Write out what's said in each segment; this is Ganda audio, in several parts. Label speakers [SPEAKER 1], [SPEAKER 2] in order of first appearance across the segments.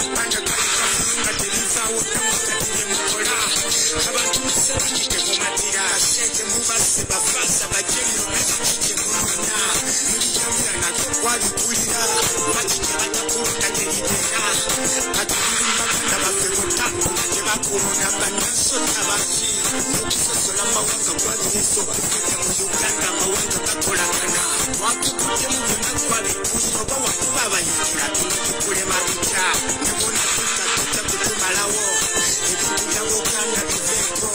[SPEAKER 1] Amabanja galikafunga tebivaawo tamukati bye mukola. Abantu musabiki temumatira. Sente mubase bafasa bajenero nebiki kyemunona. Mulijamira nako kwabigulira. Lwaki gye batakulonda teribera. Kati tuli baganda baffe bonna nga tebakulonda bannansota baki. Okusosola amawanga gwabiriza okugenda mu Uganda amawanga gakolagana. Twakikuttemu byonna twabigulira oba wakuba abayingira tukulema tutya. Ne bona tutta tujja kutumalawo. Ebintu bya Buganda biveeko.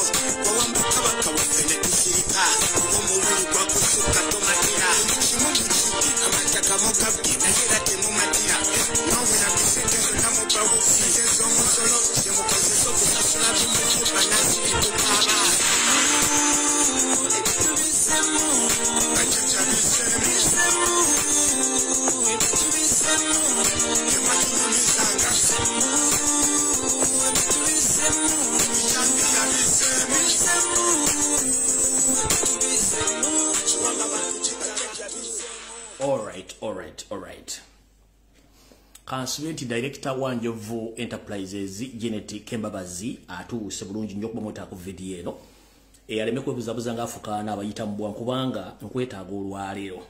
[SPEAKER 1] Wawamba kabaka waffe ne tusirika. Oba omululu gwakusukka tomatira. Kimu mukibbi amataka mugabye naye era temumatira. Mwawera ku ssente zonna muba bubi. Ez'omusolo ze mukozesa okusasula bimujibba nansi ne tukaaba. Bajjajja bizzeemu. Temwatunyumizanga. Bijambiya bizzeemu. Kiwamba bantu ki bajjajja bizzeemu.
[SPEAKER 2] Alright. Kansubire nti director wa Njovu Enterprises Janet Kembabazi atuuse bulungi nnyo okuba mwetaaga ku vidiyo eno. Aleme kwebuzabuza ng'afukaana abayita mu bwangu kubanga nkwetaaga olwaleero.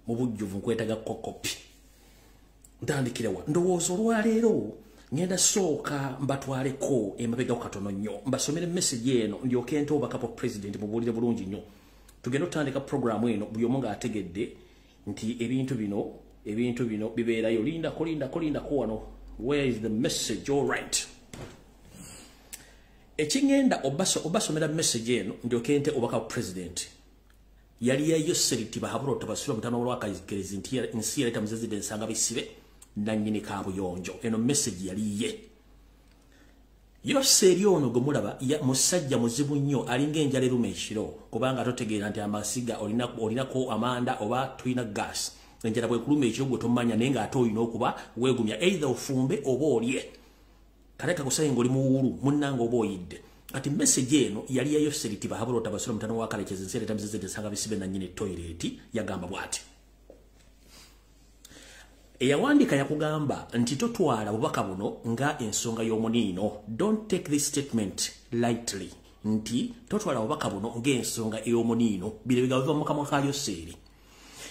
[SPEAKER 2] Mu bujjuvu nkwetaaga kokopi. Ntandikire wa? Ndowooza olwaleero ngenda sooka mbatwaleko emabegako katono nnyo. Mbasomere message eno ndyoke nte obubaka bwa president mubuulire bulungi nnyo. Tugenda otandika programu eno buli omu ng'ategedde nti ebintu bino bibeerayo. Lindako wano. Where is the message? All right. Ekingenda obasomera message eno ndyoke nte obubaka bwa president. Yali ya Yoseri Tibahabura Tabasula mutano w'akagerezi nti nsi yaleeta muzezidde ensanga bisibe nannyini Kaabuyonjo. Eno message yali ye. Yoseri ono gwe mulaba musajja muzibu nnyo, alinga enjala eruma ekiro kubanga totegeera nti amasiga olinako amanda oba tulina gas. Enjala bwekuluma ekiro gwe tomanya naye ng'ate olina okuba weegumya either ofumbe oba olye. Kale kakusaye ng'oli muwulu munnange oba oyidde. Kati message eno yali ya Yoseri Tibahabura Tabasula mutano wa Kalekezi nsi yaleeta muzezidde ensanga bisibe nannyini toilet. Yagamba bw'ati. Eyawandiika yakugamba nti totwala bubaka buno nga ensonga y'omuniino. Don't take this statement lightly. Nti totwala bubaka buno ng'ensonga ey'omuniino. Bino bigambo biva mu kamwa ka Yoseri.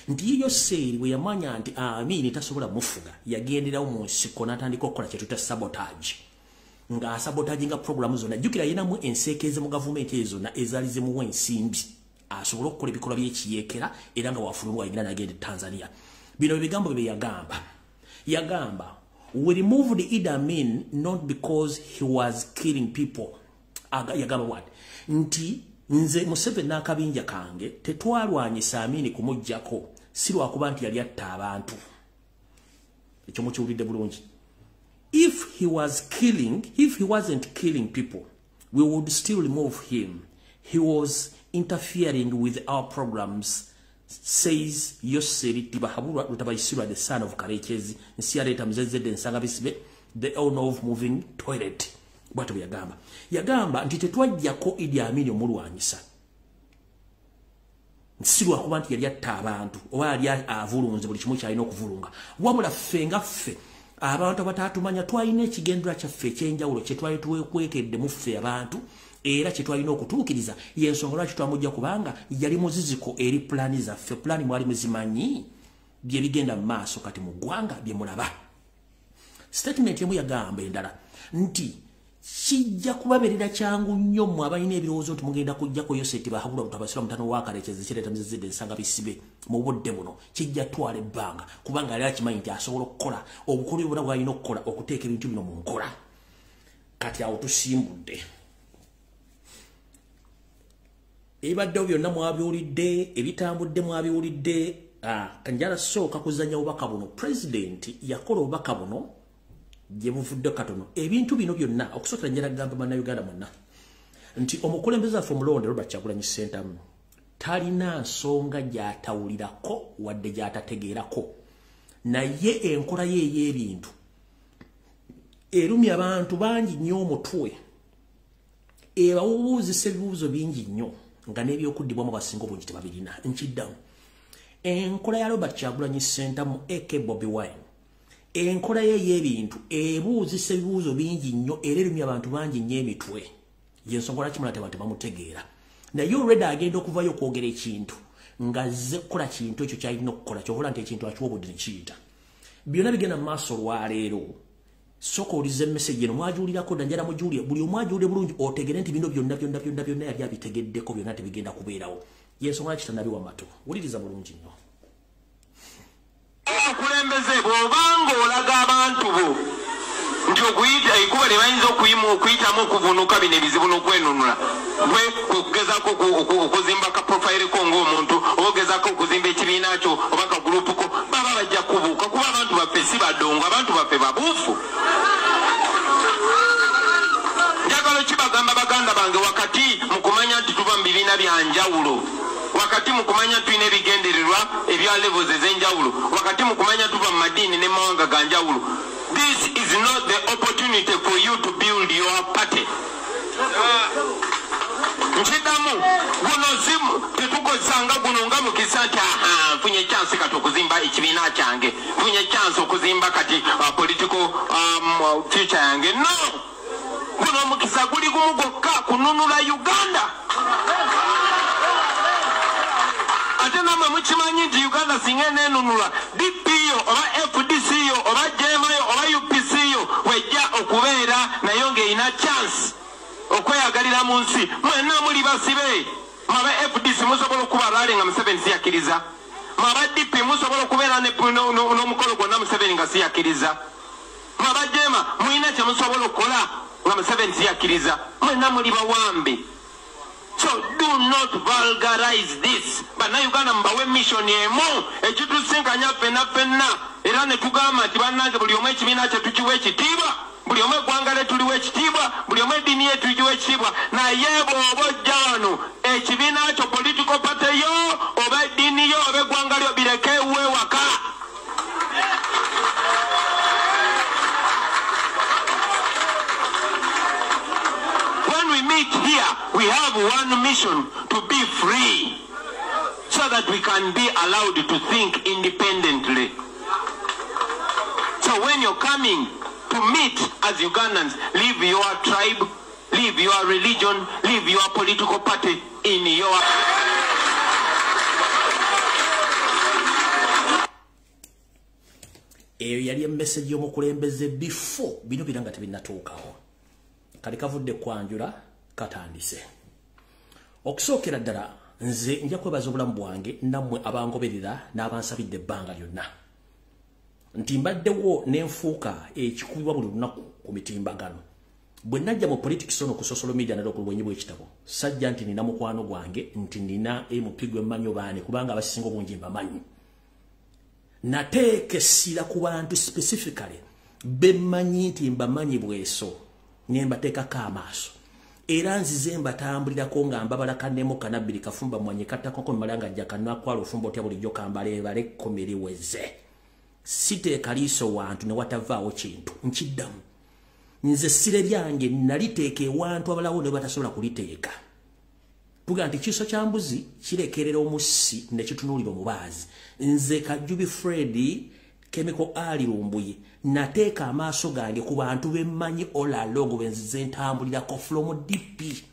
[SPEAKER 2] Nti Yoseri bwe yamanya nti Amini tasobola mufuga, yagenderawo mu nsiko n'atandika okukola kye tuyita sabotage. Ng'asabotaginga programu zonna. Jjukira yinamu enseekeeze mu gavumenti ezo zonna ezaali zimuwa ensimbi asobole okukola ebikolwa by'ekiyeekera era nga wafulumwa yingira n'agenda e Tanzania. Bino ebigambo bye yagamba. Yagamba, we removed Idi Amin not because he was killing people. Yagamba what? Nti nze Museveni n'akabinja kange tetwalwanyisa Amini kumuggyako si lwakuba nti yali atta abantu. Ekyo mukiwulidde bulungi. If he wasn't killing people, we would still remove him. He was interfering with our programs, says Yoseri Tibahabura Rutabaisirwa, the son of Karekezi, Nsiareta Mzezede Nsanga Bisibe, the owner of moving toilet. Bw'atyo bwe yagamba. Yagamba nti tetwaggyako Idi Amin omulwanyisa. Si lwakuba nti yali atta abantu oba yali avulunze buli kimu kyalina okuvulunga. Wabula ffe nga ffe abantu abataatumanya twalina ekigendera kyaffe ekyenjawulo kye twali twekwekedde mu ffe abantu era kye twalina okutuukiriza. Y'ensonga lwaki twamujja kubanga yali muziziko eri pulaani zaffe. Pulaani mwali muzimanyi bye bigenda mu maaso kati mu ggwanga bye mulaba. Statement emu yagamba endala nti kijja kubabeerera kyangu nnyo mmwe abalina ebirowoozo nti mugenda kuggyako Yoseri Tibahabura Tabasula mutano wa Kalekezi kireeta muzezidde ensanga bisibe mu budde buno. Kijja twala ebbanga kubanga yali akimanyi nti asobola okukola obukolwa bwonna bw'alina okukola okuteeka ebintu bino mu nkola. Kati awo tusimbudde. Ebibaddewo byonna mwabiwulidde, ebitambudde mwabiwulidde. Kanjala sooka kuzannya obubaka buno. President yakola obubaka buno gye buvudde katono. Ebintu bino byonna okusookera njala kugamba bannayuganda mwenna nti omukulembeze waffe omulonde Robert Kyagulanyi Ssentamu talina nsonga gy'atawulirako wadde gy'atategeerako, naye enkola ye ey'ebintu erumya abantu bangi nnyo omutwe, ebawubuuzisa ebibuuzo bingi nnyo nga n'ebyokuddibwamu basinga obungi tebabirina. Nkiddamu, enkola ya Robert Kyagulanyi Ssentamu aka Bobi Wine Enkola ye y'ebintu ebuuzisa ebibuuzo bingi nnyo era erumya abantu bangi nnyo emitwe. Y'ensonga lwaki mulaba abantu bamutegeera. Naye already agenda okuvayo okwogera ekintu ng'azze kukola kintu ekyo ky'alina okukola, ky'okola nti ekintu akiwa obudde ne kiyita. Byonna bigenda mu maaso olwaleero. Sooka owulirize message eno, mwagiwulirako dda, njagala mugiwulire, buli omu agiwulire bulungi otegere nti bino byonna byonna byonna byonna yali abitegeddeko, byonna tebigenda kubeerawo. Y'ensonga lwaki tannabiwa matu. Wuliriza bulungi nnyo.
[SPEAKER 3] Omukulembeze bw'obanga olaga abantu bo nti okuyita ekkubo lye bayinza okuyitamu okuvuunuka bino ebizibu n'okwenunula, gwe kwe kugezaako okuzimba ka profile ko ng'omuntu, oba ogezaako okuzimba ekibiina kyo oba ka group ko, baba bajja kubuuka kuba abantu baffe si badongo, abantu baffe babuufu. Njagala okibagamba baganda bange, wakati mu kumanya nti tuva mu bibiina bya njawulo, wakati mu kumanya tulina ebigendererwa ebya levels ez'enjawulo, wakati mu kumanya tuva mu madiini ne mawanga ga njawulo, this is not the opportunity for you to build your party. Nkiddamu, guno si tetukozesanga guno nga mukisa nti aha, nfunye chance kati okuzimba ekibiina kyange, nfunye chance okuzimba kati political future yange. No, guno omukisa guli gumu gwokka, kununula Uganda. Ate nammwe mukimanyi nti Uganda singa eneenunula, DP yo oba FDC yo oba JEEMA yo oba UPC yo wejja okubeera nayo ng'erina chance okweyagalira mu nsi. Mwenna muli basibe. Mwaba FDC musobola okuba rally nga Museveni siyakkiriza, mwaba DP musobola okubeera n'omukolo gwonna Museveni nga siyakkiriza, mwaba JEEMA mulina kye musobola okukola nga Museveni siyakkiriza. Mwenna muli bawambe. So do not vulgarize this. Bannayuganda mubawe mission emu ekitusinkanya ffenna ffenna, era ne tugamba nti bannange buli omu ekibiina kye tukiwa ekitiibwa, buli omu eggwanga lye tuliwa ekitiibwa, buli omu eddiini ye tugiwa ekitiibwa. Naye bw'oba ojja wano ekibiina kyo, political party yo oba eddiini yo oba eggwanga lyo bireke ewuwe waka. When we meet here, we have one mission: to be free, so that we can be allowed to think independently. So when you're coming to meet as Ugandans, leave your tribe, leave your religion, leave your political party in your...
[SPEAKER 2] Eyo yali emessage y'omukulembeze before bino biranga tebinnatuukawo. Kali kavudde kwanjula katandise. Okusookera ddala nze nja kwebaza obulamu bwange nammwe abangoberera n'abansabidde ebbanga lyonna. Nti mbaddewo n'enfuuka ekikubibwa buli lunaku ku mitimbagano. Bwe najja mu politics ono ku social media nalwo ku bwenyi bw'ekitabo, sajja nti nina mukwano gwange, nti nina MP gwe mmanyi obaani, kubanga abasinga obungi mbamanyi. Nateeka essira ku bantu specifically bemmanyi nti mbamanyi bweso, ne mbateekako amaaso. Era nzize mbatambulirako nga mbabala kannemu kanabbiri kafumba mwanye kattakoko mmala nga ajja kanakwala ofumba otya bulijjo kambaleebale kkomeriweze. Siteeka liiso wantu ne watavaawo kintu, nkiddamu. Nze essira lyange naliteeka ewantu abalawo ne batasobola kuliteeka. Tuga nti kiso kya mbuzi kirekerera omussi ne kitunuulira omubaazi. Nze Kajubi Fred Chemical Ali Lumbuye nateeka amaaso gange ku bantu bemmanyi all along be nzize ntambulirako from DP.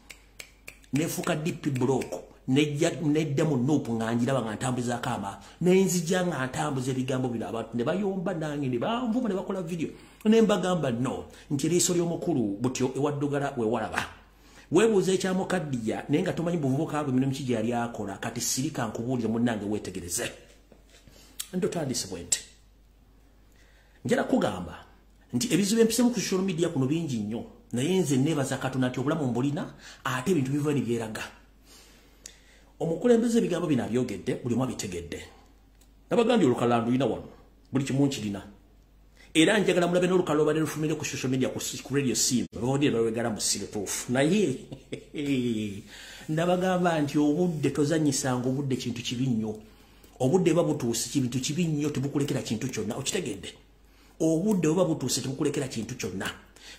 [SPEAKER 2] Nefuuka DP block, nedda mu NUP nga njiraba nga ntambuzaako amaaso. Ne nzija nga ntambuza ebigambo bino abantu ne bayomba nange ne banvuma ne bakola video. Ne mbagamba no, nti eriiso ly'omukulu butyo ewaddugala we walaba. Weebuuza ekyamukaddiya naye nga tomanyi buvubuka bwe emirimu ki gye yali akola. Kati sirika nkubuulire munnange weetegereze. Ntotandise bwe nti. Njala kugamba nti ebizibu empisemu ku social media kuno bingi nnyo, naye nze neebaza Katonda nti obulamu mbulina ate ebintu biva ne byeraga. Omukulembeze ebigambo bino abyogedde, buli omu abitegedde. Nabagambye olukalala ndulina wano, buli kimu nkirina. Era njagala mulabe n'olukalala olubadde lufumire ku social media ku radio Simba, babadde balwegala mu sirutuufu. Naye nabagamba nti obudde tozannyisanga, obudde kintu kibi nnyo. Obudde buba butuuse kintu kibi nnyo, tebukulekera kintu kyonna, okitegedde. Obudde buba butuuse tebukulekera kintu kyonna.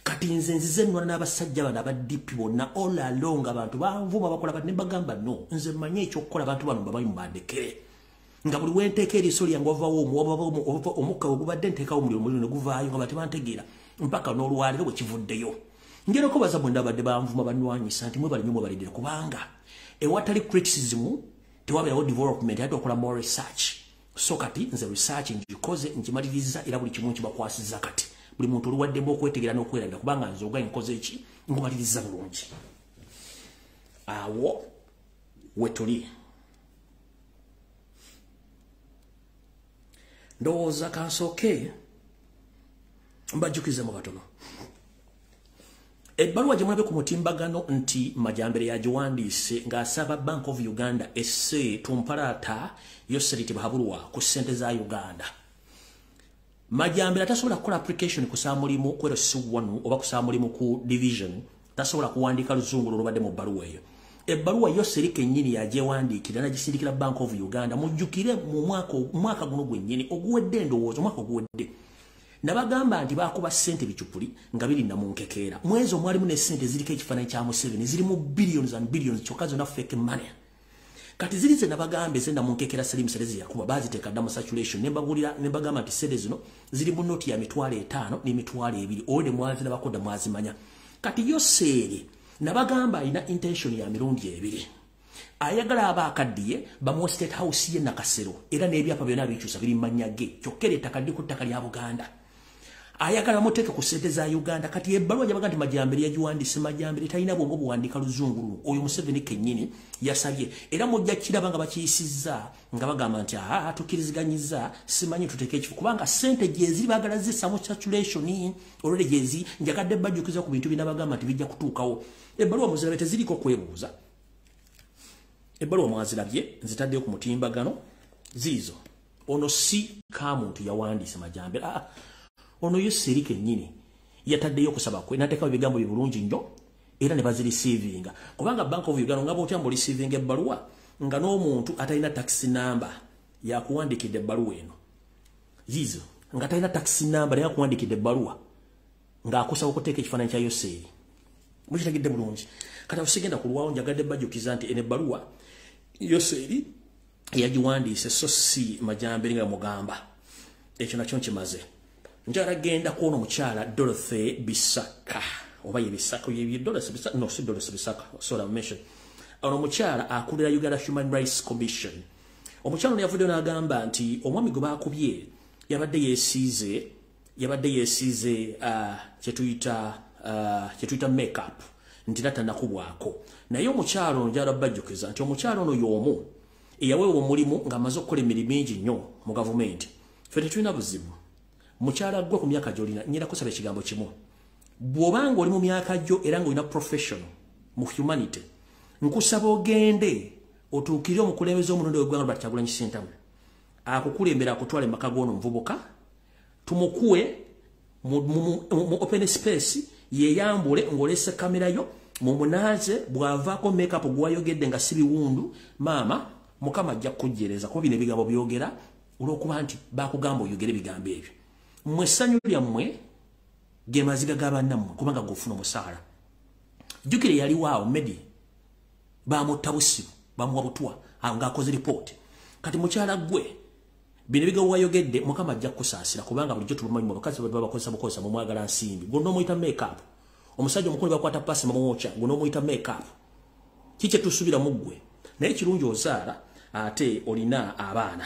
[SPEAKER 2] Kati nze nzize nnwana n'abasajja bano aba DP bonna all along, abantu banvuma bakola bati ne mbagamba no, nze mmanyi ekyokukola, abantu bano mbamanyi mubandekere. Nga buli wenteeka eriiso lyange wavaawo omukka ogubadde nteekawo omuliro, omuliro ne guvaayo nga batebantegeera mpaka n'olwaleero bwe kivuddeyo. Njagala okubaza mwenna abadde banvuma banwanyisa nti mwebale nnyo mwebaliddire, kubanga ewatali criticism tewabeerawo development, ate okola more research. So kati nze research ngikoze, nkimaliriza, era buli kimu nkibakwasizza. Kati buli muntu oluwaddemu okwetegeera n'okwerabira, kubanga nze ogaye nkoze eki, nkumaliriza bulungi. Awo wetuli. Ndowooza kansooke mbajjukize mu katono ebbaluwa gye mulabe ku mutimbagano nti Majambere yagiwandiise ng'asaba Bank of Uganda esse tumpalaata Yoseri Tibuhaburwa ku ssente za Uganda. Majambere atasobola kukola application kusaba mulimu ku LC1 oba kusaba mulimu ku division, tasobola kuwandiika luzungu olubadde mu bbaluwa eyo. Ebbaluwa Yoseri kennyini yagyewandiikira n'agisindikira Bank of Uganda. Mujjukire mu mwaka guno gwennyini oguwedde, endowooza omwaka oguwedde nabagamba nti bakuba ssente bicupuli nga biri namunkekeera. Mwezi omwalimu ne ssente ziriko ekifaananyi kya Museveni, zirimu billions and billions, kyokka zonna fake money. Kati ziri ze nabagamba eze namunkekeera Salim Saleh yakuba baziteeka dda mu saturation, ne mbabulira ne mbagamba nti ssente zino ziri mu noti ya 50,000 ne 20,000, olwo mwazirabako dda mwazimanya. Kati Yoseri nabagamba alina intention ya mirundi ebiri. Ayagala aba akaddiye bamuwa State House ye Nakasero, era n'ebyapa byonna bikyusa biri mu mannya ge, kyokka era ettaka liri ku ttaka lya Buganda. Ayagala bamuteeke ku ssente za Uganda. Kati ebbaluwa gyabaga nti Majambere yagiwandiise, Majambere talina bwongo buwandiika luzungu luno. Oyo Museveni kennyini yasabye, era mujja kiraba nga bakiyisizza nga bagamba nti aa tukkiriziganyizza, simanyi tuteeke ekifo, kubanga ssente gyeziri baagala zissa mu saturation olwere gyezi. Njagadde bajjukiza ku bintu binabagamba nti bijja kutuukawo. Ebbaluwa muzirabe, teziriko kwebuuza. Ebbaluwa mwazirabye, nzitaddeyo ku mutimbagano ziizo. Ono si kamuntu yawandiise Majambere, aa ono Yoseri kennyini yataddeyo okusaba kwe n'ateekawo ebigambo bye bulungi nnyo, era ne bazireceivinga. Kubanga Bank of Uganda nga bw'otya mbu ebbaluwa nga n'omuntu atalina tax number yakuwandiikidde ebbaluwa eno, ziizo nga talina tax number naye akuwandiikidde ebbaluwa ng'akusaba okuteeka ekifaananyi kya Yoseri. Mukitegedde bulungi. Kati awo sigenda kulwawo, njagadde bajjukiza nti eno ebbaluwa Yoseri yagiwandiise, so si Majambere nga mugamba. Ekyo nakyo nkimaze. Njagala genda kuona omukyala Dorothy Bisaka, oba ye Bisaka, ye Dorothy Bisaka, no si Dorothy Bisaka, sorry I mentioned. Ono omukyala akulira Uganda Human Rights Commission. Omukyala ono yavuddeyo n'agamba nti omwami gwe baakubye yabadde yeesiize kyetuyita makeup, nti tatannakubwako. Naye omukyala ono njagala bajjukiza nti omukyala ono y'omu eyaweebwa omulimu ng'amaze okukola emirimu mingi nnyo mu gavumenti. Ffe tetulina buzibu. Mukyala gwe ku myaka gy'olina, nyina kusaba ekigambo kimu. Bw'obanga oli mu myaka gyo era ng'olina professional mu humanity, nkusaba ogende otuukirire omukulembeze omulonde w'eggwanga Robert Kyagulanyi Ssentamu, akukulembera akutwale mu maka g'ono omuvubuka, tumukuwe mu open space, yeeyambule ng'olese kamera yo, mumunaaze, bw'avaako makeup gw'ayogedde nga si biwundu, maama Mukama ajja kukujjereza, kuba bino ebigambo byogera olw'okuba nti baakugamba oyogere ebigambo ebyo. Mmwe essanyu lyammwe ge maziga ga bannammwe, kubanga gofuna omusaala. Jjukire yaliwo awo Medi bamutta busibu, bamuwa butwa ng'akoze ripooti. Kati mukyala ggwe bino ebigambo wayogedde Mukama ajja kukusaasira, kubanga bulijjo tubamanyi abakazi babakozesa bukozesa, mumwagala nsimbi. Gwe n'omuyita makeup, omusajja omukulu bakwata pasi bamwokya, gwe n'omuyita makeup. Ki kye tusuubira mu ggwe? Naye kirungi ozaala ate olina abaana.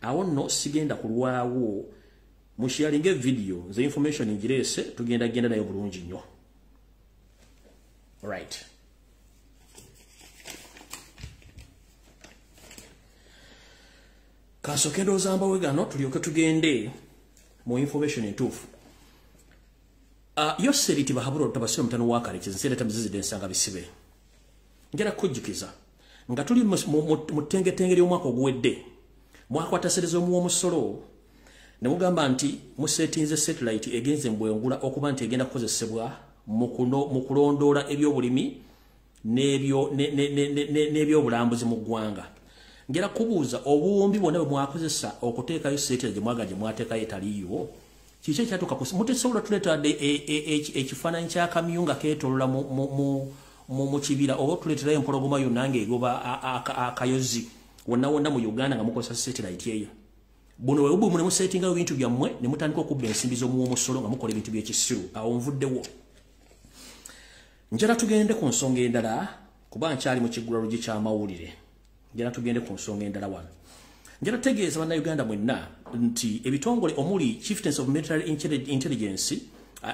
[SPEAKER 2] Awo nno sigenda kulwawo, musharinge video nze information ngireese, tugenda genda nayo bulungi nnyo. Right. Kasooke ndowooza mbawe gano tulyoke tugende mu information entuufu. Yoseri Tibuhaburwa Tabasira mutano wa Kalekezi, nsi ereeta mizizi ensanga bisibe. Njagala kukujjukiza nga tuli mu ttengetenge ly'omwaka oguwedde, mwakwata ssente z'omuwa omusolo ne mugamba nti musetinze satellite egenze mu bwengula okuba nti egenda kukozesebwa mu kulondoola ebyobulimi n'ebyobulambuzi mu ggwanga. Ngera kubuuza obuwumbi bwonna bwe mwakozesa okuteekayo satellite gye mwagala gye mwateekayo etaliiwo, kiki ekyatuuka ku mutesobola tuleeta ekifaananyi kya kamyu nga keetoolola mu kibira, oba tuleeterayo empologoma yonna ng'egoba akayozi Wonna wonna mu Uganda nga mukozesa satellite eyo. Buno we bubu mune musettinga ebintu byammwe ne mutandika okubba ensimbi z'omuwomusolo nga mukola ebintu by'ekisiru. Awo nvuddewo. Njala tugende ku nsonga endala kuba nkyali mu kiggula lugi ky'amawulire. Njala tugende ku nsonga endala wano. Njala tegeeza bannayuganda mwenna nti ebitongole omuli Chieftains of Military Intelligence,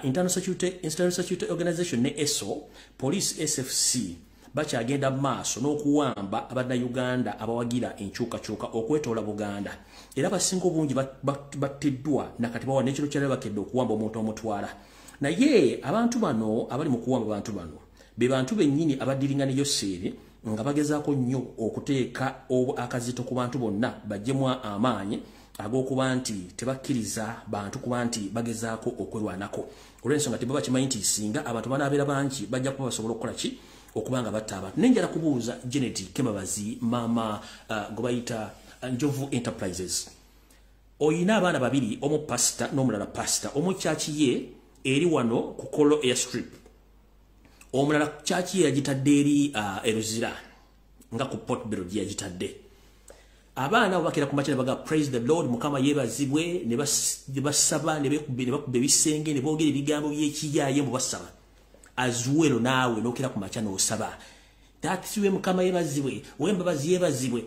[SPEAKER 2] Internal Security Organization ne ESO, Police SFC bakyagenda maaso n'okuwamba abannayuganda abawagira enkyukakyuka okwetoola Buganda. Era abasinga obungi battiddwa nakati bawa n'ekiro kyali bakedde okuwamba omuntu omutwala. Naye abantu bano abali mu kuwamba abantu bano be bantu bennyini abaddiringa ne Yoseeri nga bagezaako nnyo okuteeka akazito ku bantu bonna baggyemu amaanyi ag'okuba nti tebakkiriza bantu kuba nti bagezaako okwerwanako. Olw'ensonga tebaba kimanyi nti singa abantu banaabeera bangi bajja kuba basobola okukola ki okubanga batta abantu. Naye njala kubuuza Janet Kembabazi, maama gwe bayita Njovu Enterprises. Oyina abaana babiri, omu pasita n'omulala pasita. Omu kyaki ye eri wano ku Kolo Airstrip, omulala kyaki ye yagitadde eri Eruzira nga ku Port Bell gye yagitadde. Abaana abo bakira ku makya ne bagamba praise the Lord, Mukama yeebazibwe, ne basaba ne bakuba ebisenge ne boogera ebigambo by'ekiyaaye mbu basaba. Azuwero naawe n'okira ku makya n'osaba tatiwe Mukama yeebazibwe, Owembabazi yeebazibwe.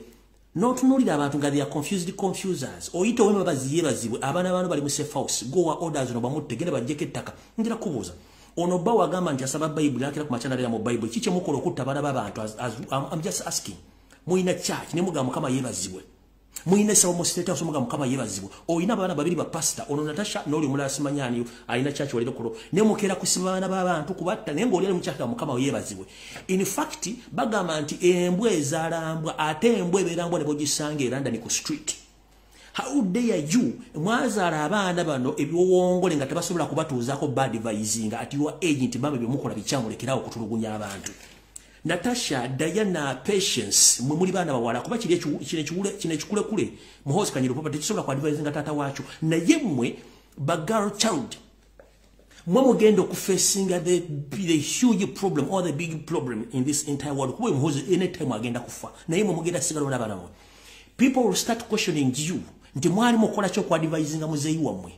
[SPEAKER 2] N'otunuulira abantu nga they are confused confusers. Oyita Owembabazi yeebazibwe, abaana bano bali mu safe house, go wa orders no bamutte genda baggyeko ettaka. Njira kubuuza ono bba wagamba nti asaba Bayibuli akira ku makya n'abeera mu Bayibuli, kiki kyemukola okutta abaana b'abantu? I'm just asking. Muyina church ne mugamba Mukama yeebazibwe, muyina essabo mu state house mugamba Mukama yeebazibwe. Oyina abaana babiri ba pasita, ono Natasha n'oli omulala simanyani alina church waliro kulo, ne mukeera kusiba abaana b'abantu kubatta naye ng'oli ali mu church Mukama yeebazibwe. In fact bagamba nti embwa ezaalambwa ate embwa ebeera mbwa ne bw'ogisanga e London ku street. How dare you mwazaala abaana bano ebiwongole nga tebasobola kubatuuzaako badvising at your age nti mama byemukola bikyamulekerawo okutulugunya abantu. Natasha, Diana, Patience, mwe muli baana bawala kuba kiri kino ekikulekule Muhoozi Kanyiro papa tekisobola ku advisinga taata waakyo. Naye mmwe ba girl child mwe mugenda okufacinga the huge problem or the big problem in this entire world. Kuba Muhoozi anytime agenda kufa, naye mwe mugenda sigala n'abaana mmwe. People will start questioning you nti mwali mukola ki okuadvisinga muzeeyi wammwe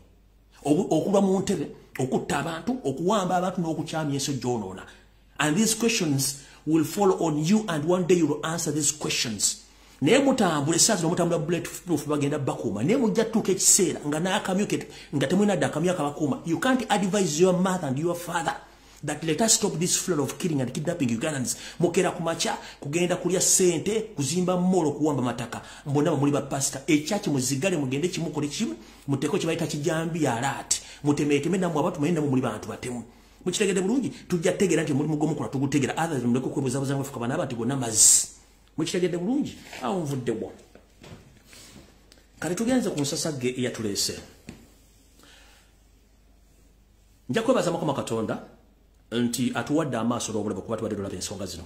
[SPEAKER 2] okulwa mu ntebe, okutta abantu, okuwamba abantu n'okukyamya ensi gy'onoona. And these questions will follow on you and one day you will answer these questions. Naye mutambula essaazi nomutambula bulletproof bagenda bakuuma, naye mujja tutuuka ekiseera nga n'akamyu nga temulina dde akamyu akabakuuma. You can't advise your mother and your father that let us stop this flood of killing and kidnapping Ugandans. Mukera ku makya kugenda kulya ssente, kuzimba mall, okuwamba mataka. Mbonna muli ba pastor, ekyaki muzigale mugende kimukole kimu, muteeko kye bayita kijambiya alert, mutemeeteme nammwe abantu mwenna muli bantu batemu. Mukitegedde bulungi, tujja tegeera nti omulimu gw'omukola tugutegeera, others muleke okwebuzabuza nga fuka bana abantu gonna mazzi. Mukitegedde bulungi, awo nvuddewo. Kale tugenze ku nsasagge eyatuleese. Nja kwebaza Mukama Katonda nti atuwadde amaaso n'obulamu kuba tubadde tulaba ensonga zino.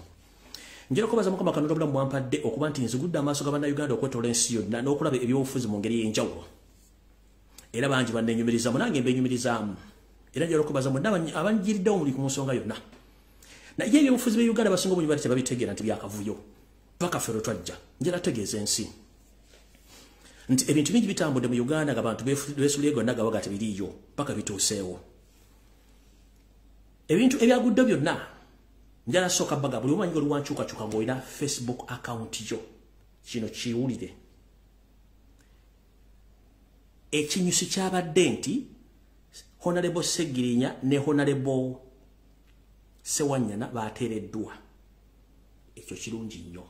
[SPEAKER 2] Njala kwebaza Mukama Katonda obulamu bwampadde okuba nti nzigudde amaaso ga bannayuganda okwetoola ensi yonna n'okulaba ebyobufuzi mu ngeri ey'enjawulo. Era bangi banneenyumirizaamu nange mbeenyumirizaamu. Era njala okwebaza mwenna abanjiriddewo muli ku nsonga yonna. Naye ebyobufuzi bya Uganda basinga obungi bali tebabitegeera nti byakavuyo. Paka ffe lwe twajja. Njala tegeeza ensi nti ebintu bingi bitambudde mu Uganda ng'abantu beesuulye gonna gabaga tebiriiyo paka bituuseewo. Ebintu ebyagudde byonna njala sooka baga buli omanyi oli wankyukakyuka ng'olina Facebook account yo. Kino kiwulire. Ekinyusi kyabadde nti Honorable Segirinya ne Honorable Sewanyana bateereddwa. Ekyo kirungi nnyo.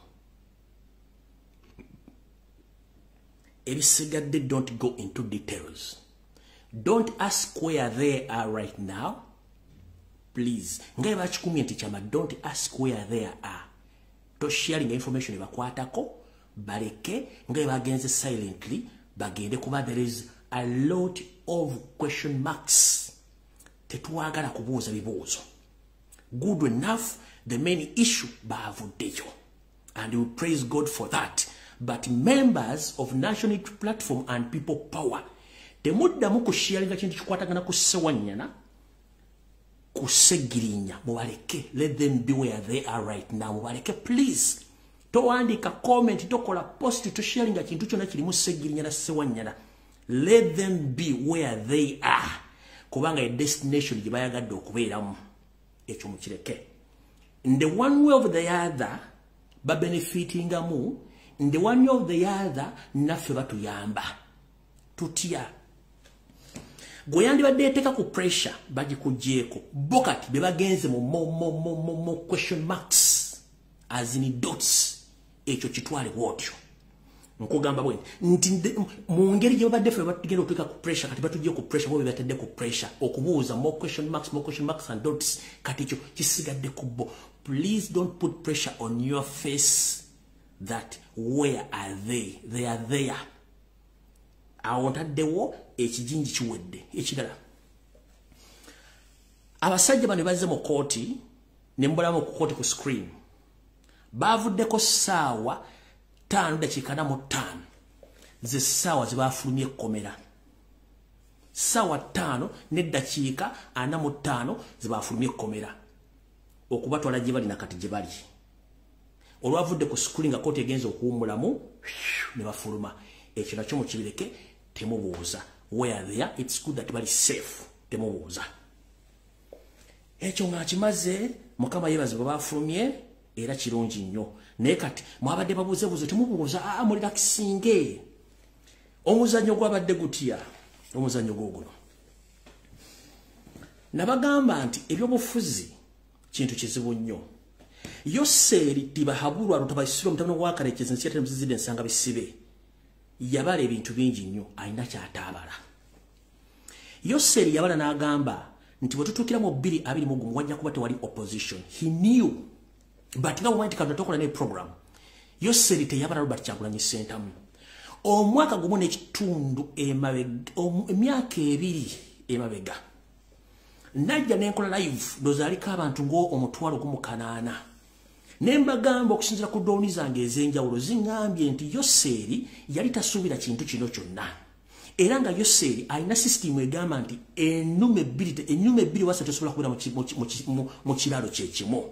[SPEAKER 2] Ebisigadde don't go into details. Don't ask where they are right now. Please. Nga bakikumye nti kyama, don't ask where they are. To sharing information ebakwatako, baleke, nga bagenze silently, bagende kuba there is a lot of question marks. Tetwagala kubuuza bibuuzo. Good enough, the main issue baavuddeyo. And we praise God for that. But members of National Platform and People Power, temuddamu kusharinga kintu kikwatagana ku Sewanyana, ku Segirinya, mubaleke. Let them be where they are right now. Mubaleke, please. Towandiika comment, tokola post, tosharinga kintu kyonna kirimu Ssegirinya na Ssewanyana. Let them be where they are, kubanga destination gye bayagadde okubeeramu. Ekyo mukireke. In the one way of the other babenefitingamu, in the one way of the other naffe batuyamba. Tutya gwe yandibadde eteeka ku pressure bagikuggyeeko bo kati be bagenze mu mo question marks as in dots. Ekyo kitwale bwotyo. Nkugamba bwe nti mu ngeri gye babadde ffe batugenda otuteeka ku pressure, kati batujje ku pressure, bo be batadde ku pressure okubuuza more question marks, more question marks and dots. Kati ekyo kisigadde ku bo. Please don't put pressure on your face that where are they? They are there. Awo ntaddewo ekijinji kiwedde. Ekirala, abasajja bano bazze mu kooti ne mbulamu ku kooti ku screen. Bavuddeko ssaawa 5:45, ze ssaawa ze baafulumye ekkomera. Ssaawa 5:45 ze baafulumye ekkomera okubatwala gye bali nakati gye bali. Olwavudde ku screen nga kooti egenza okuwummulamu ne bafuluma. Ekyo nakyo mukibireke, temubuuza where they are. It's good that bali safe, temubuuza. Ekyo nga kimaze, Mukama yeebazibwe bafulumye, era kirungi nnyo. Naye kati mwabadde babuuzebuuze, temubuuza, aa, mulirakisinge. Omuzannyo gwabadde gutya? Omuzannyo guuguno. Nabagamba nti ebyobufuzi kintu kizibu nnyo. Yoseeri Tibahabulwa Rutabaisirwa mutabani wa Karekezi nsi yatera ensanga bisibe yabala ebintu bingi nnyo, alina kyataabala. Yoseeri yabala n'agamba nti bwe tutuukira mu 2021 wajja kuba tewali opposition. He knew, but nga bw'omanyi nti Katonda tokola ne program. Yoseeri teyabala Robert Kyagulanyi Ssentamu. Omwaka gumu n'ekitundu emabega, emyaka 2 emabega, najja nenkola live, ndowooza aliko abantu ng'omutwalo 1800. Ne mbagamba okusinziira ku drone zange ez'enjawulo ziŋŋambye nti Yoseeri yali tasuubira kintu kino kyonna. Era nga Yoseeri alina sisitimu egamba nti ennume ebbiri wasa tosobola kubeera mu kiraalo kye kimu.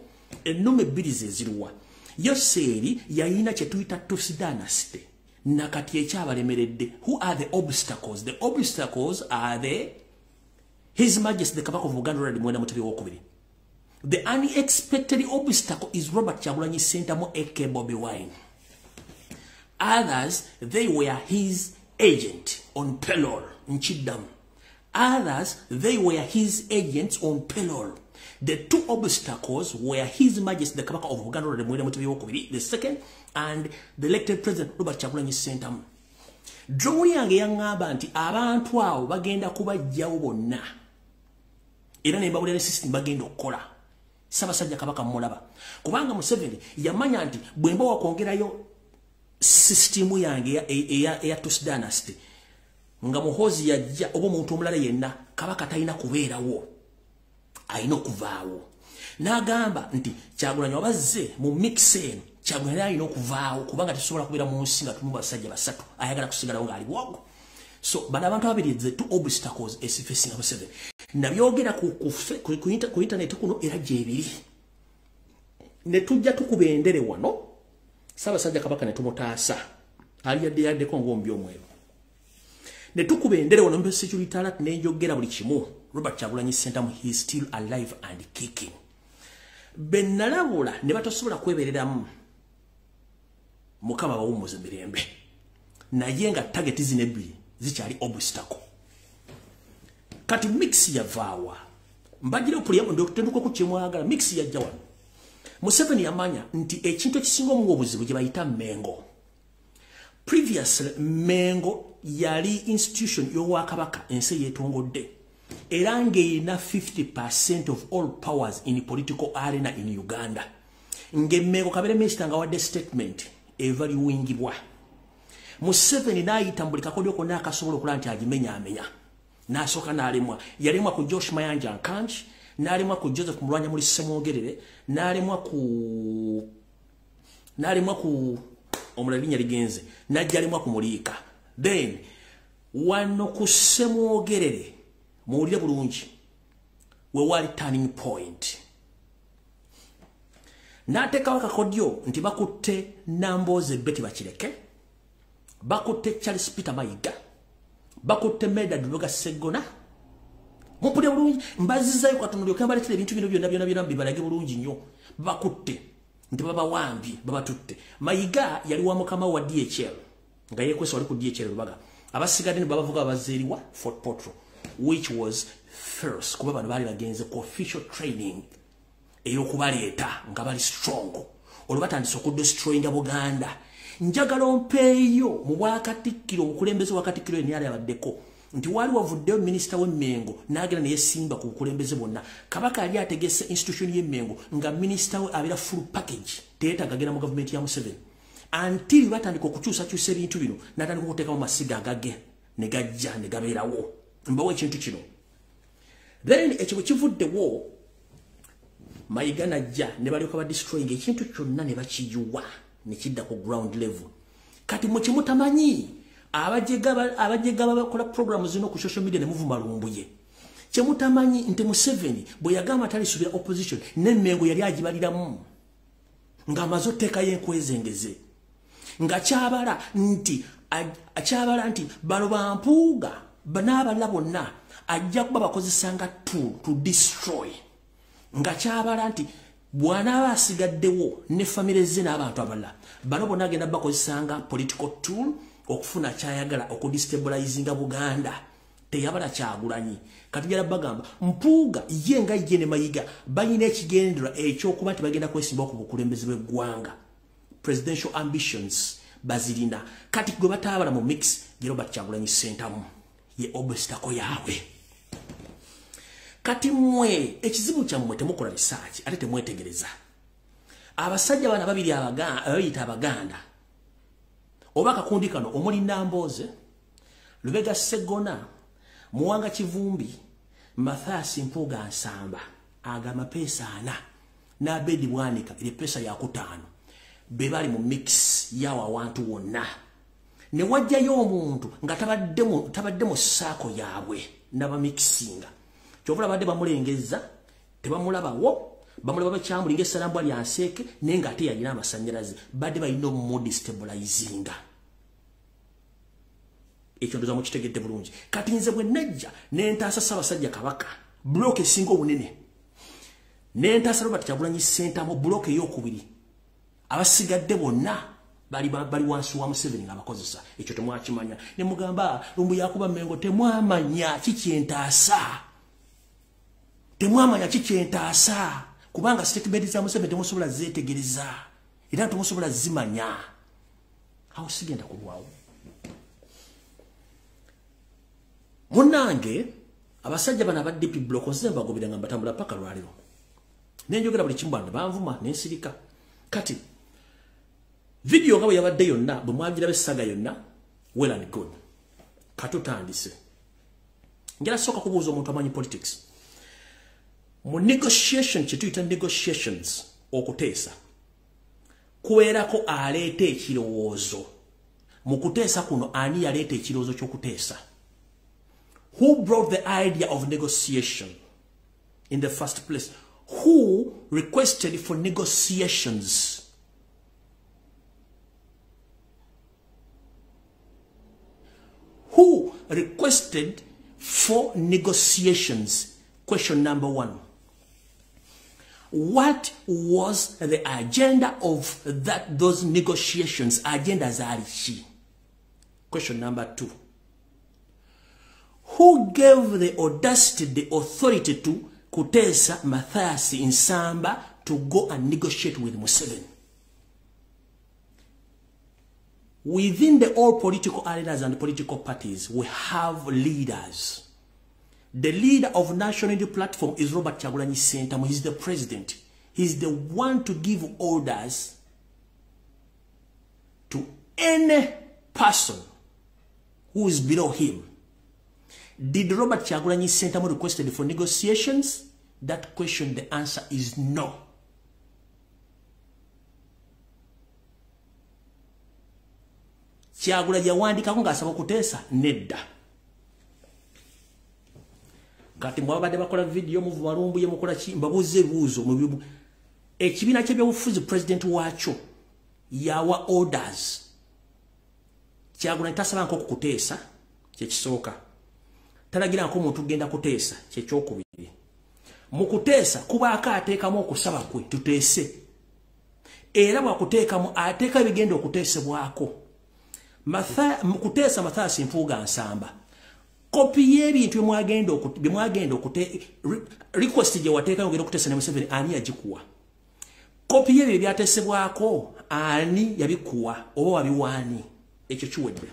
[SPEAKER 2] Ennume ebbiri ze ziruwa? Yoseeri yalina kye tuyita Tutsi dynasty. Nakati ekyabalemeredde, who are the obstacles? The obstacles are the His Majesty the Kabaka of Buganda Ronald Muwenda Mutebi II. The unexpected obstacle is Robert Kyagulanyi Ssentamu aka Bobi Wine. Others, they were his agent on payroll. Nchidam. Others, they were his agents on payroll. The two obstacles were His Majesty the Kabaka of Buganda Ronald Muwenda Mutebi II, the second, and the elected president Robert Kyagulanyi Ssentamu. Drone yange yaŋŋamba nti abantu abo bagenda kubajjawo bonna. Era ne mbabulira ne system bagenda okukola. Ssaabasajja Kabaka mmulaba. Kubanga Museveni yamanya nti bwe mba wakwongerayo sisitimu yange eya Tutsi dynasty, nga Muhoozi yajja oba omuntu omulala yenna, Kabaka talina kubeerawo, alina okuvaawo. N'agamba nti Kyagulanyi wabazze mu mix eno, Kyagulanyi alina okuvaawo kubanga tesobola kubeera mu nsi nga tumu basajja basatu, ayagala kusigalawo ng'ali bwogo. So bano abantu babiri, the two obstacles facing Museveni. Nabyogera ku internet kuno era gyebiri. Ne tujja tukuba endere wano, Ssaabasajja Kabaka ne tumutaasa. Ali yadde yaddeko ng'ombi omweru. Ne tukuba endere wano mbe security alert ne njogera buli kimu. Robert Kyagulanyi Ssentamu, he is still alive and kicking. Be nalabula ne batasobola kwebereramu. Mukama bawummuze mirembe. Naye nga target zino ebbiri zikyali obstacle. Kati mix yavaawa. Mbagira okulya ndokutenduka ku kyemwagala, mix yajja wano. Museveni yamanya nti ekintu ekisinga omuwa obuzibu gye bayita Mengo. Previously Mengo yali institution y'obwakabaka ensi yeetongodde. Era ng'erina 50% of all powers in political arena in Uganda. Ng'Emmengo kabere minisita nga wadde statement evaluingibwa. Museveni n'ayita mu buli kakodyo konna akasobola okulaba nti agimenyaamenya. N'asooka n'alemwa. Yalemwa ku Josh Mayanja Nkangi, n'alemwa ku Joseph Mulwanyamuli Ssemwogerere, n'alemwa ku omulala linnya ligenze, n'ajja alemwa ku Muliika. Then wano ku Ssemwogerere, muwulire bulungi, we wali turning point. N'ateekawo akakodyo nti bakutte Nambooze Betty Bakireke, bakutte Charles Peter Mayiga, bakutte Medard Lubega Sseggona. Mumpulire bulungi, mbazizaayo katono ndyoke mbaleetera ebintu bino byonna byonna byonna bibalage bulungi nnyo. Bakutte nti babawambye, babatutte. Mayiga yali wa mukama wa DHL nga yeekwesa wali ku DHL Lubaga. Abasigadde ne babavuga babazeeriwa Fort Portal, which was first kuba bano baali bagenze ku official training ey'okubaleeta nga bali strong. Olwo batandise okudestroyinga Buganda. Njagala ompeeyo mu bwakatikkiro, obukulembeze bwa Katikkiro yennyini abaddeko nti wali wavuddeyo minisita w'Emmengo n'agenda ne yeesimba ku bukulembeze bwonna. Kabaka yali ategese institution y'Emmengo nga minisita we abeera full package, teyeetaaga agenda mu gavumenti ya Museveni. Until batandika okukyusakyusa ebintu bino, n'atandika okuteekamu masiga agage ne gajja ne gabeerawo. Mbawo ekintu kino. Then ekyo bwe kivuddewo, Mayiga n'ajja ne balyoka badestroyinga ekintu kyonna ne bakiyiwa ne kidda ku ground level. Kati mwe kye mutamanyi, abajega bakola program zino ku social media ne muvuma Lumbuye. Kye mutamanyi nti Museveni bwe yagamba talisuubira opposition, n'Emmengo yali agibaliramu ng'amaze oteekayo enkwezengeze, nga kyabala nti bano bampuuga n'abalala bonna ajja kuba bakozesanga tool to destroy, nga kyabala nti bw'anaaba asigaddewo ne famire ze n'abantu abalala bano bonna agenda bakozesanga political tool okufuna kyayagala okudestabilizinga Buganda. Teyabala Kyagulanyi. Kati njala bagamba Mpuuga ye nga ye ne Mayiga balina ekigendererwa ekyokuba nti bagenda kwesimbawo ku bukulembeze bw'eggwanga. Presidential ambitions bazirina. Kati gwe bataabala mu mix ye Robert Kyagulanyi Ssentamu, ye obstacle yaabwe. Kati mmwe ekizibu kyammwe temukola research ate temwetegereza. Abasajja bano babiri abayita Abaganda oba akakundi kano omuli Nambooze, Lubega Sseggona, Muwanga Kivumbi, Mathias Mpuuga Nsamba, aga amapeesa ana n'Abedi Bwanika eri ya kutaano, be bali mu mix yawo awantu wonna. Ne wajjayo omuntu nga tabadde mu ssaako yaabwe n'abamixinga. Kyova babadde bamulengezza tebamulabawo, bamulaba bakyamulinga essalambwa lya nseeke, naye ng'ate yalina amasannyalaze. Badde balina omudestabilizinga. Ekyo ndowooza mukitegedde bulungi. Kati nze bwe najja ne ntaasa Ssaabasajja Kabaka, bulooka esinga obunene, ne ntaasa Robert Kyagulanyi Ssentamu, bulooka ey'okubiri, abasigadde bonna bali wansi wa Museveni ng'abakozesa. Ekyo temwakimanya. Ne mugamba Lumbu yakuba Mmengo, temwamanya kikyentaasa. Temwamanya kikyentaasa. Kubanga statement za Museveni temusobola zeetegereza, era temusobola zimanya. Awo sigenda kulwawo. Munnange abasajja bano aba DP Block nze mbagobera nga mbatambula paka lwaliro. Ne njogera buli kimu, bano banvuma ne nsirika. Kati video nga bwe yabadde yonna bwe mwagiraba essaga yonna, well and good. Katutandise. Njala sooka kubuuza omuntu amanyi politics. Mu negotiation, kye tuyita negotiations, okuteesa, kubeerako aleeta ekirowoozo. Mu kuteesa kuno ani yaleeta ekirowoozo ky'okuteesa? Who brought the idea of negotiation in the first place? Who requested for negotiations? Who requested for negotiations? Question number one. What was the agenda of those negotiations? Agenda zaali ki? Question number two. Who gave the audacity, the authority to Kutesa Mathias Nsamba to go and negotiate with Museveni? Within the all political arenas and political parties, we have leaders. The leader of National Unity Platform is Robert Kyagulanyi Ssentamu. He's the president. He's the one to give orders to any person who is below him. Did Robert Kyagulanyi Ssentamu requested for negotiations? That question, the answer is no. Kyagulanyi yawandikako ng'asaba okuteesa? Nedda. Kati mwabadde bakola video muvuma Lumbuye, mukola ki, mbabuuza ebibuuzo. Ekibiina ky'ebyobufuzi president waakyo yawa orders. Kyagulanyi tasaba nko kukuteesa, kyekisooka. Talagira nko omuntu genda kuteesa, kyekyokubiri. Mu kuteesa kubaako ateekamu okusaba kwe tuteese. Era bw'akuteekamu ateeka ebigenda okuteesebwako. Mu kuteesa Mathias Mpuuga Nsamba, kopi y'ebintu bye mwagenda okute request gye wateekayo ogenda okuteesa ne Museveni, ani yagikuwa? Kopi y'ebyo ebyateesebwako ani yabikuwa oba wabiwaani? Ekyo kiwedde.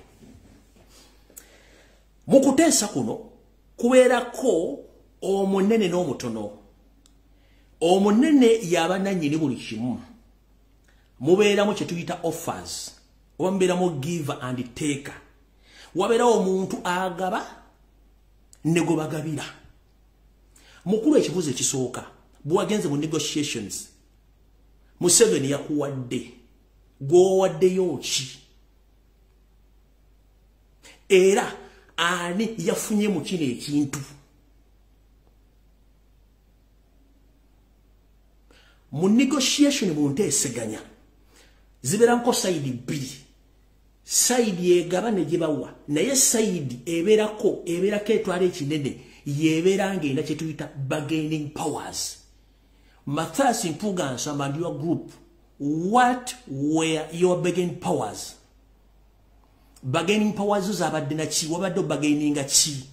[SPEAKER 2] Mu kuteesa kuno kubeerako omunene n'omutono. Omunene yaba nannyini buli kimu. Mubeeramu kye tuyita offers oba mubeeramu give and take. Wabeerawo omuntu agaba ne gwe bagabira. Mukulu, ekibuuzo ekisooka, bwe wagenze mu negotiations, Museveni yakuwadde, gw'owaddeyo ki? Era ani yafunye mu kino ekintu? Mu negotiation, mu nteeseganya, zibeeranko side bbiri, side egaba ne gye bawa, naye side ebeerako etwala ekinene yebeera ng'erina kye tuyita bargaining powers. Mathias Mpuuga Nsamba and your group, what were your bargaining powers? Bargaining powers zo zabadde naki? Wabadde obargaininga ki?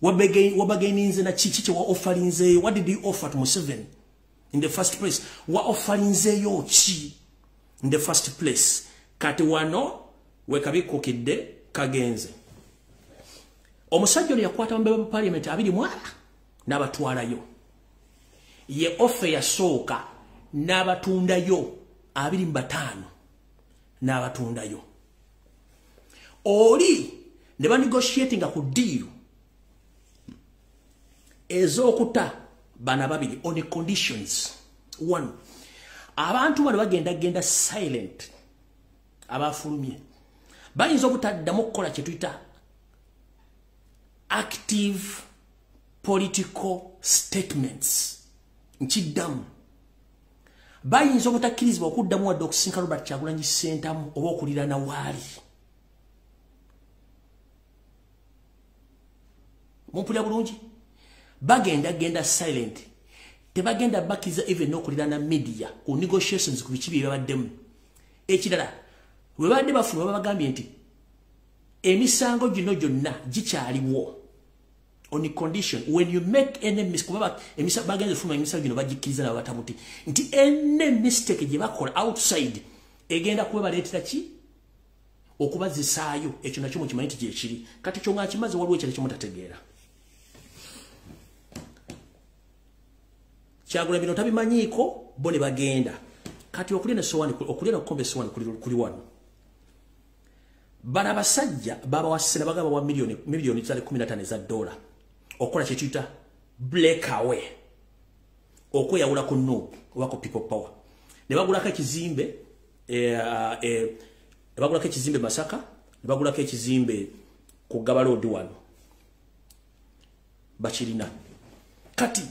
[SPEAKER 2] Wabargaininze na ki? Kiki wa offerinzeeyo? What did you offer to Museveni in the first place? Wa offerinzeeyo ki in the first place? Kati wano wekabikukidde kagenze. Omusajja ono yakwata mumbe ba parliament 20 n'abatwalayo. Ye offer yasooka n'abatundayo 25 n'abatundayo. Oli ne banegotiatinga ku deal ez'okuta bana babiri on conditions. One, abantu bano bagenda genda silent. Abafulumye bayinza obutaddamu okukola kye tuyita active political statements. Nkiddamu, bayinza obutakkirizibwa okuddamu wadde okusinka Robert Kyagulanyi Ssentamu oba okuliraana waali. Mumpulira bulungi? Bagenda genda silent, tebagenda bakkiriza even n'okuliraana media ku negotiations, ku biki bye babaddemu. Ekirala, bwe badde bafuna, babagambye nti emisango gino gyonna gikyaliwo on condition when you make any mistake. Kuba bagenze fuma emisango gino bagikkiriza nabo batamuti nti any mistake gye bakola outside egenda kuba baleetera ki okubazisaayo. Ekyo nakyo mukimanyi nti gyekiri. Kati kyo nga kimaze, waliwo ekyali kyemutategeera. Kyagula bino tabimanyiiko, bo ne bagenda. Kati okulya nesowaani, okulya nokukomba esowaani kuli wano. Bano abasajja babawasena bagaba wa miliyoni 15 eza dola okukola kyetuyita breakaway, okweyawula ku NUP oba ku People Power, ne bagulako ekizimbe ne bagulako ekizimbe Masaka, ne bagulako ekizimbe ku Gaba Road wano bakirina. Kati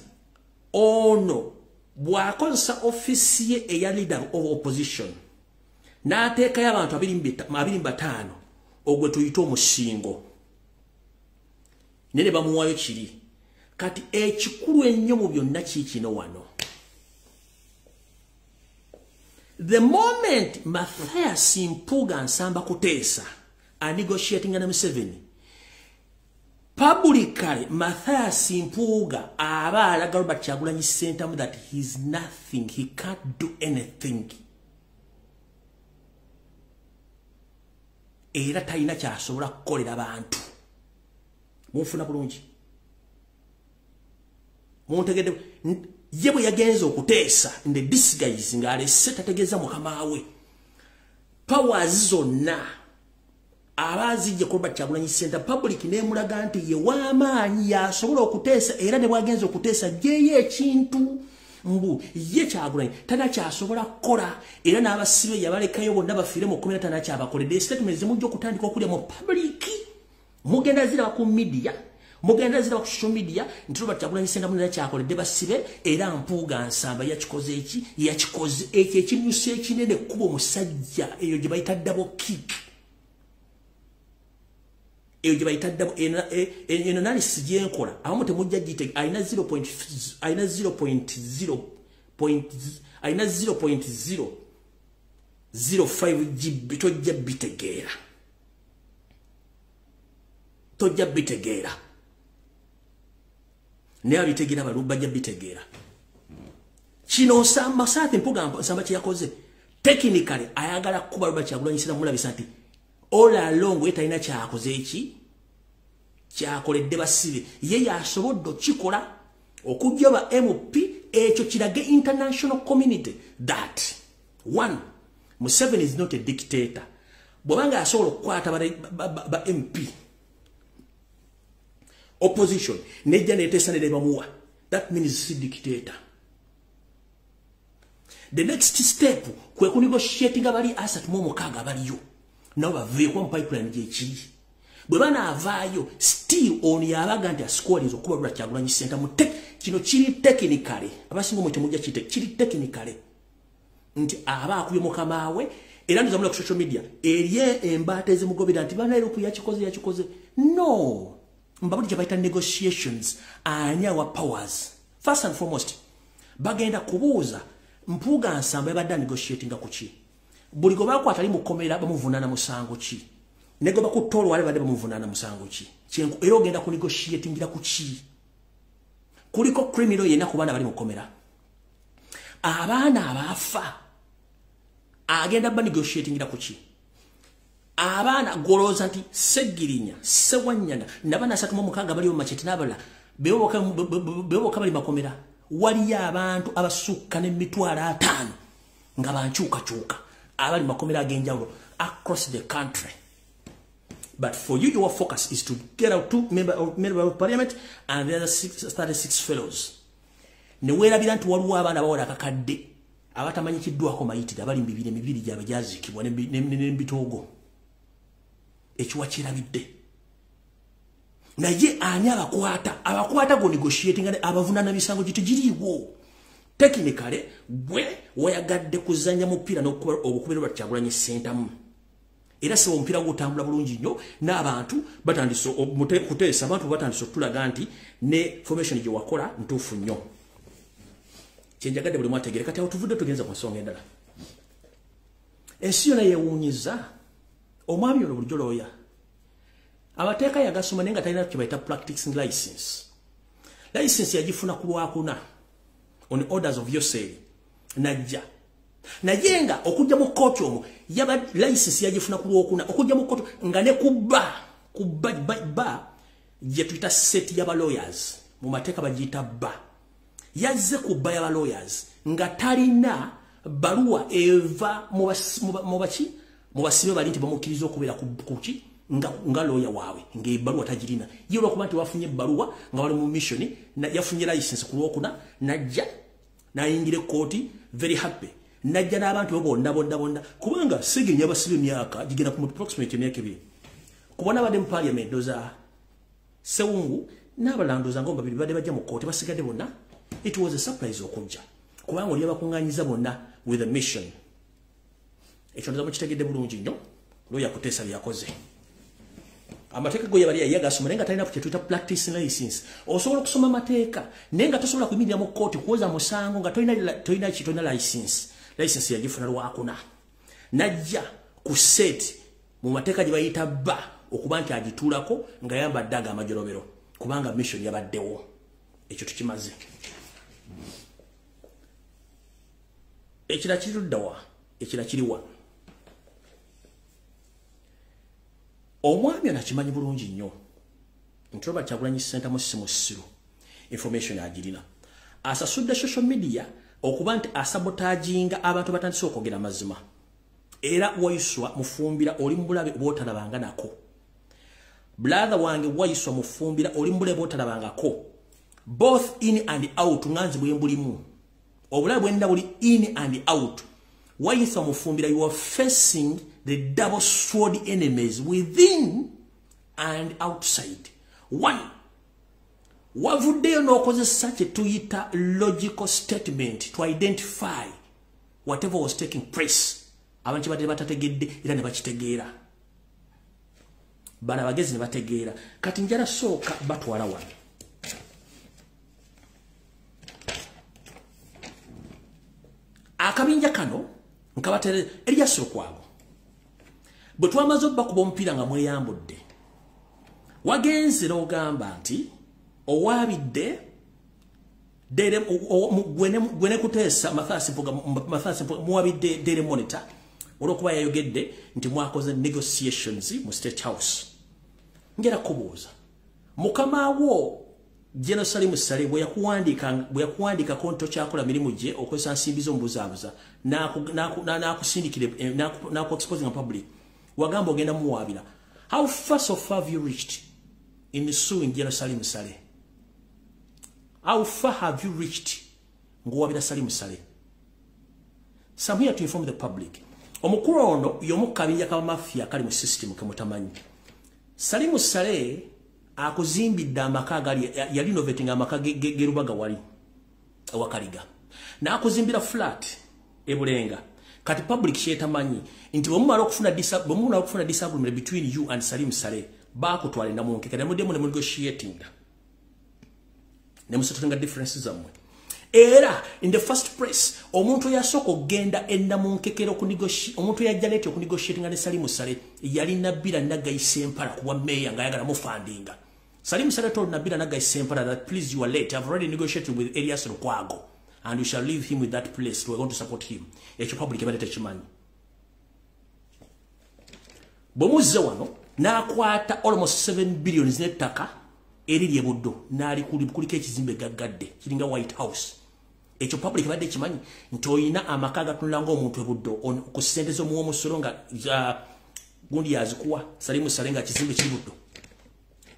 [SPEAKER 2] ono bw'akozesa offisi ye eya leader of opposition n'ateekayo abantu 25, ogwe tuyite omusingo, naye ne bamuwaayo kiri. Kati ekikulu ennyo mu byonna kiikino wano: the moment Mathias Mpuuga Nsamba kuteesa anegotiatinga ne Museveni publicly, Mathias Mpuuga aba alaga Robert Kyagulanyi Ssentamu that he's nothing, he can't do anything, era talina kyasobola kukolera bantu. Munfuna bulungi? Muntegedde? Ye bwe yagenze okuteesa in the disguise ng'alese tategeeza mukama we, powers zonna aba azijje ku Robert Kyagulanyi Ssentamu. Public nemulaga nti ye w'amaanyi, yasobola okuteesa, era ne bwagenza okuteesa gyeyo ekintu mbu ye Kyagulanyi tana kyasobola kukola, era n'abasibe yabalekayo bonna bafiire mu kkomera, tana kyabakoledde. Statement zemujja okutandika okulya mu public mugenda ziraba ku media. Mugenda zira ku social media nti Robert Kyagulanyi Ssentamu nera kyakoledde basibe era Mpuuga Nsamba yakikoze eki yakikoze ekyo ekinyusi ekinene kuba omusajja eyo gye bayita double kick, eyo gye bayita double eno analysis gyenkola abamu temujja gite alina 0. Alina 0.0 alina 0.005 GB tojja bitegeera, tojja bitegeera naye abitegeera bajja bitegeera. Kino Nsamba Saathi Mpuuga Nsamba kye yakoze technically ayagala kuba Robert Kyagulanyi Ssentamu mulabisa nti all along ye talina kyakoze eki kyakoledde basibe, ye yasobodde okikola okujja ba MP ekyo kirage international community that one, Museveni is not a dictator. Bw'abanga asobola okukwata ba MP opposition nejja neteesa ne bamuwa, that means si dictator. The next step kwe kunegotiatinga bali 36 abaliyo nabo baveeko mu pipeline gyekiri. Bwe banaavaayo still ono yabaga nti asikolinza okuba Robert Kyagulanyi Ssentamu. Kino kiri technically abasinga omwe temujja kite kiri technically nti aba akubye mukama we era ndizamula ku social media eriye embaata ezimugobera nti bana yakikoze yakikoze. No, mbabuli gye bayita negotiations ani awa powers. First and foremost bagenda kubuuza Mpuuga Nsamba yabadde negotiatinga ku ki, buli gwe bakwata ali mukomera bamuvunaana musango ki, ne gwe bakutta olwale badde bamuvunaana musango ki, era ogenda ku negotiatingira ku ki. Kuliko criminal yenna ku baana bali mukomera, abaana abaafa agenda ba negotiatingira ku ki. Abaana golooza nti Ssegirinya, Ssewanyana n'abaana 36 bali mu Machete n'abalala beboka bali makomera. Waliyo abantu abasukka n'emitwalo 5 nga bankyukakyuka abali makomera ag'enjawulo across the country. But for you, your focus is to get out 2 member of parliament and the other 36 fellows. Ne weerabira nti waliwo abaana bawera akakadde abatamanyikiddwako mayitire abali mu bibiri emibiri gyabwe gyaziikibwa n'ebitoogo. Ekiwa kirabidde. Naye ani abakwata? Abakwata go negotiating abavunaana misango gitegiriiwo. Technically gwe wayagadde kuzannya mupiira n'okubera Robert Kyagulanyi Ssentamu. Era si omupiira gutambula bulungi nnyo n'abantu batandise kuteesa, abantu batandise okutulaga nti ne formation gye wakola ntuufu nnyo. Kyenjagadde buli mwategere. Kati awo tuvudde tugenze ku nsonga endala. Ensi yonna yeewuunyiza omwami ono bulijjo looya amateeka yagasoma naye nga talina kye bayita practicing license. License yagifuna ku Lwakuna on orders of Yoseri najja naye nga okujja mu kkooti omwo yaba license yagifuna ku Lwokuna okujja mu kkooti nga ne kubba ba gye tuyita set y'aba lawyers mu mateeka bagiyita ba yazze ku bba y'aba lawyers nga talina baluwa eva mu basibe bali nti bamukkiriza okubeera ku ki nga lawyer waabwe ng'ebbaluwa tagirina. Ye olwokuba nti wafunye ebbaluwa nga bali mu mission yafunye license ku Lwokuna najja nayingira ekkooti very happy najja n'abantu bo bonna bonna bonna kubanga Ssegirinya abasibe emyaka gigenda ku approximately emyaka 2 kubona badde mu parliament ndoza Ssewungu n'abalala ndoza nga babiri badde bajja mu kkooti basigadde bonna. It was a surprise okujja kubanga oli abakuŋŋaanyiza bonna with a mission. Ekyo ndoza mukitegedde bulungi nnyo. Lawyer Kuteesa byakoze amateeka go yabali yagasoma naye nga talina kye tuyita practice license. Osobola okusoma amateeka naye nga tosobola kuyimirira mu kkooti kuwoza musango nga tolina license. License yagifuna Lwakuna najja ku set mu mateeka gye bayita ba okuba nti agituulako nga yambadde ago amajolobero kubanga mission yabaddewo. Ekyo tukimaze. Ekira kiruddawa? Ekira kiriwa? Omwami ono akimanyi bulungi nnyo nti Robert Kyagulanyi Ssentamu si musiru, information agirina. Asasudde social media okuba nti asabotaginga abantu batandise okwogera amazima. Era Waiswa Mufumbira oli mubulabe bw'otalabanga nako. Brother wange Waiswa Mufumbira oli mubulabe bw'otalabangako. Both in and out nga nze bwe mbulimu. Obulabe bwenda buli in and out. Waiswa Mufumbira, you are facing the double sword enemies within and outside. One, Wavuddeyo n'okozesa kye tuyita logical statement to identify whatever was taking place. Abantu badde batategedde era ne bakitegeera. Bano abagezi ne bategeera. Kati njala sooka batwala wano. Akabinja kano nkabatere Erias Lukwago. Bwe twamaze obbakuba omupiira nga mweyambudde, wagenze n'ogamba nti owabidde gwene kuteesa Mathias Mpuuga muwabidde Daily Monitor olw'okuba yayogedde nti mwakoze negotiations mu State House. Njala kubuuza, mukama wo General Salim Saleh bwe yakuwandiikako nti tokyakola mirimu gye okozesa nsimbi z'omubuzaabuza n'akusindikira n'aku-exposing public, wagamba ogenda muwaabira. How far so far have you reached in suing General Salim Saleh? How far have you reached ng'owabira Salim Saleh? So I'm here to inform the public. Omukulu ono y'omu kabinja k'abamafia akali mu system ke mutamanyi. Salim Saleh akuzimbidde amaka agali yali innovating amaka ge Rubaga wali awakaliga. N'akuzimbira flat e Bulenga. Kati public kyetamanyi nti bwe mumala okufuna disagreement between you and Salim Saleh, baakutwala Namunkeke ne muddemu ne negotiating. Ne musettlinga differences zammwe. Era in the first place omuntu yasooka okugenda e Namunkekero omuntu yajja late okunegotiatinga ne Salim Saleh yali Nabila Nagayi Sempala kuwa meya ng'ayagala mufandinga. Salim Saleh told Nabila Nagayi Sempala that please you are late, I've already negotiated with Erias Lukwago and we shall leave him with that place, we are going to support him. Ekyo public ebadde tekimanyi. Bwe muzze wano n'akwata almost 7 billion n'ettaka eriri e Buddo n'alikuliko ekizimbe gaggadde kiringa White House. Ekyo public ebadde kimanyi nti oyina amaka agatunula ng'omuntu e Buddo ku ssente z'omuwa omusolo nga gundi yazikuwa Salim Saleh nga kizimbe kiri Buddo.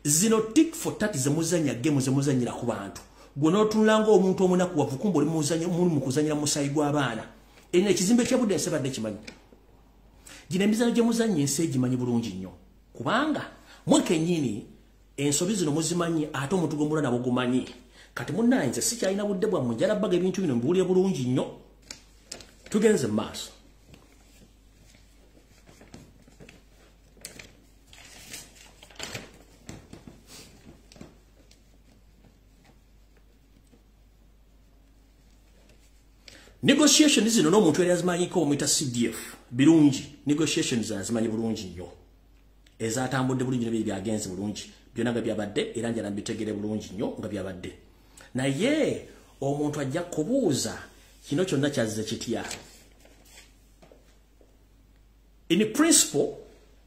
[SPEAKER 2] Zino tit for tat zemuzannya game zemuzannyira ku bantu. Gwe n'otunula ng'omuntu omunaku wavukumba oli mu kuzannyira musaayi gw'abaana. Eno ekizimbe ky'e Buddo ensi ebadde kimanyi. Gino emizannyo gye muzannya ensi egimanyi bulungi nnyo. Kubanga mwe kennyini ensobi zino muzimanyi ate omuntu gw'omulwa nabo gumanyi. Kati munnaye nze sikyalina budde bwammwe, njala bbaga ebintu bino mbiwulire bulungi nnyo. Tugenze mu maaso. Negotiation zino n'omuntu yali azimanyiko omuyita CDF birungi. Negotiations azimanyi bulungi nnyo. Ezatambudde bulungi ne byagenze bulungi. Byonna nga byabadde era njala mbitegere bulungi nnyo nga byabadde. Naye omuntu ajja kubuuza kino kyonna kyazze kitya. In principle,